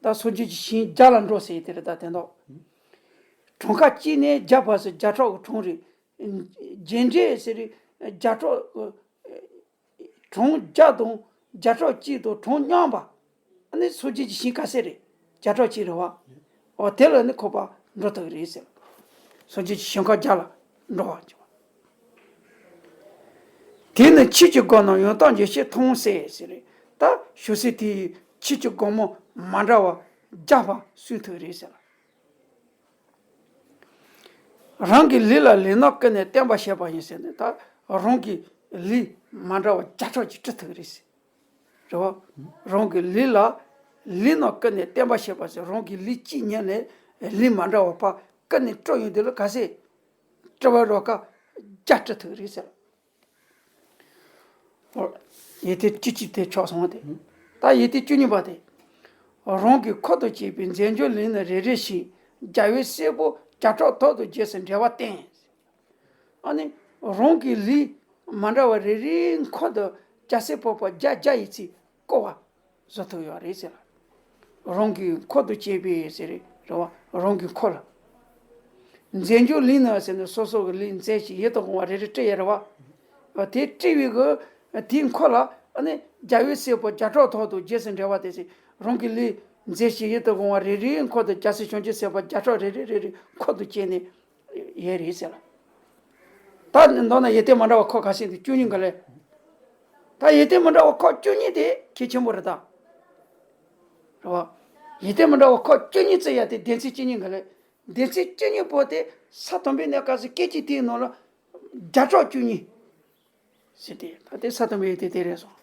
ད་སངས་རྒྱས་ཀྱི་ཞིང་བརྒྱ་ལ་འགྲོ་ཟེར་དེ་རེད་ད་དེ་འདོག་གྲངས་ཀ་གཅིག་ནས་བརྒྱ་བར་སུ་བརྒྱ་ཕྲག་གི་གྲངས་རེད། རྒྱུ་འབྲས་ཟེར་རེད་བརྒྱ་ཕྲག་གི་གྲངས་བརྒྱ་དང་བརྒྱ་ཕྲག་གཅིག་དང་གྲངས་མཉམ་པ། ཨ་ནི་སངས་རྒྱས་ཀྱི་ཞིང་ག་ཚད་རེད། བརྒྱ་ཕྲག་གཅིག་རེད་བ། འོ་དེ་ལ་ནི་ཁོ་པ་འགྲོ་ཐུབ་ཀྱི་རེད་ཟེར། སངས་རྒྱས་ཀྱི་ཞིང་ཁམས་བརྒྱ་ལ་འགྲོ་བར་འགྱུར་བ། དེ་ནི་ཆོས་ཀྱི་སྒོ་རྣམས་ཡང་དག་འབྱེད་ཕྱིར་མཐོང་ཟེར་ཟེར་རེད། ད་ཞོ་སེ་དེ་ཡི་ཆོས་ཀྱི་སྒོ་མོ་མ་འདྲ་བ་བརྒྱ་པ་གསུང་ཐུབ་རེད་ཟེར། རང་གི་ལུས་ལ་ལུས་རྣམས་ཀུན་ནས་བརྟེན་པར་བྱེད་པ་ཡིན་ཟེར་ནས་ད་རང་གི་ལུས་མ་འདྲ་བ་བརྒྱ་ཕྲག་གཅིག་བྲི་ཐུབ་ཀྱི་རེད་ཟེར། རེད་བ། རང་གི་ལུས་ལ་ལུས་རྣམས་ཀུན་ནས་བརྟེན་པར་བྱེད་པ་ཟེར་རང་གི་ལུས་གཅིག་ཉིད་ནས་ལུས་མ་འདྲ་བ་ཕར་ཀུན་ནས་སྤྲོ་ཡོང་དུས་ལ་ག་ཚད་བྲི་བ་རོ་ཀ་བརྒྱ་བྲི་ཐུབ་ཀྱི་རེད་ཟེར། ཡི་གེ་བཅུ་གཅིག་དེ་ཆགས་སོང་བ་དེ། ད་ཡི་གེ་བཅུ་གཉིས་པ་དེ། རང་གི་འཁོར་དང་བཅས་པའི་རྫས་འགྱུར་ལུས་ནི་རེ་རེ་ཞིང་རྒྱལ་བའི་སྲས་པོ་བརྒྱ་ཕྲག་དག་དང་རྗེས་སུ་འབྲེལ་བར་བསྟན། ཨ་ནི། རང་གི་ལུས་མ་འདྲ་བ་རེ་རེའི་འཁོར་དུ་རྒྱལ་སྲས་པོ་པ་བརྒྱ་བརྒྱ་ཡི་ཚིག་བཀོད་པ། བཟོ་ཐུབ་ཡོད་རེད་ཟེར་ལ། རང་གི་འཁོར་དུ་བཅས་པའི་ཟེར་རེད་བ། རང་གི་འཁོར་ལ། རྫས་འགྱུར་ལུས་ནི་ཟེར་ནས་སོ་སོ་གི་ལུས་རྫས་ཤིག་ཡིད་དུ་འོང་བ་རེ་རེ་བྲིས་ཡོད་རེད་བ། དེ་བྲིས་པའི་གི་དེའི་འཁོར་ལ་ཨ་ནི་རྒྱལ་བའི་སྲས་པོ་བརྒྱ་ཕྲག་དག་དང་རྗེས་སུ་འབྲེལ་བ་དེ་ཟེར། རང་གི་ལུས་རྫས་ཤིག་ཡིད་དུ་འོང་བ་རེ་རེའི་འཁོར་དུ་རྒྱལ་སྲས་བྱང་ཆུབ་སེམས་དཔའ་བརྒྱ་ཕྲག་རེ་རེ་རེ་རེ་འཁོར་དུ་བཅས་ནས། ཡོད་རེད་ཟེར་ལ། ད་མདོར་ན་ཡོན་ཏན་མ་འདྲ་བ་ཁག་ག་ཚད་འདུག་བཅུ་གཉིས་ག་ལས། ད་ཡོན་ཏན་མ་འདྲ་བ་ཁག་བཅུ་གཉིས་དེ་གལ་ཆེན་པོ་རེད་ད། རེད་བ། ཡོན་ཏན་མ་འདྲ་བ་ཁག་བཅུ་གཉིས་བརྩི་ཡ་དེ་སྡེ་ཚན་བཅུ་གཉིས་ག་ལས། སྡེ་ཚན་བཅུ་གཉིས་པོ་དེ་ས་དང་པོའི་གནས་སྐབས་སུ་སྐད་ཅིག་དེའི་ནང་ལ་བརྒྱ་ཕྲག་བཅུ་གཉིས། ཟེར་ཏེ་ད་དེ་ས་དང་པོའི་ཡོན་ཏན་དེ་རེད་སོང་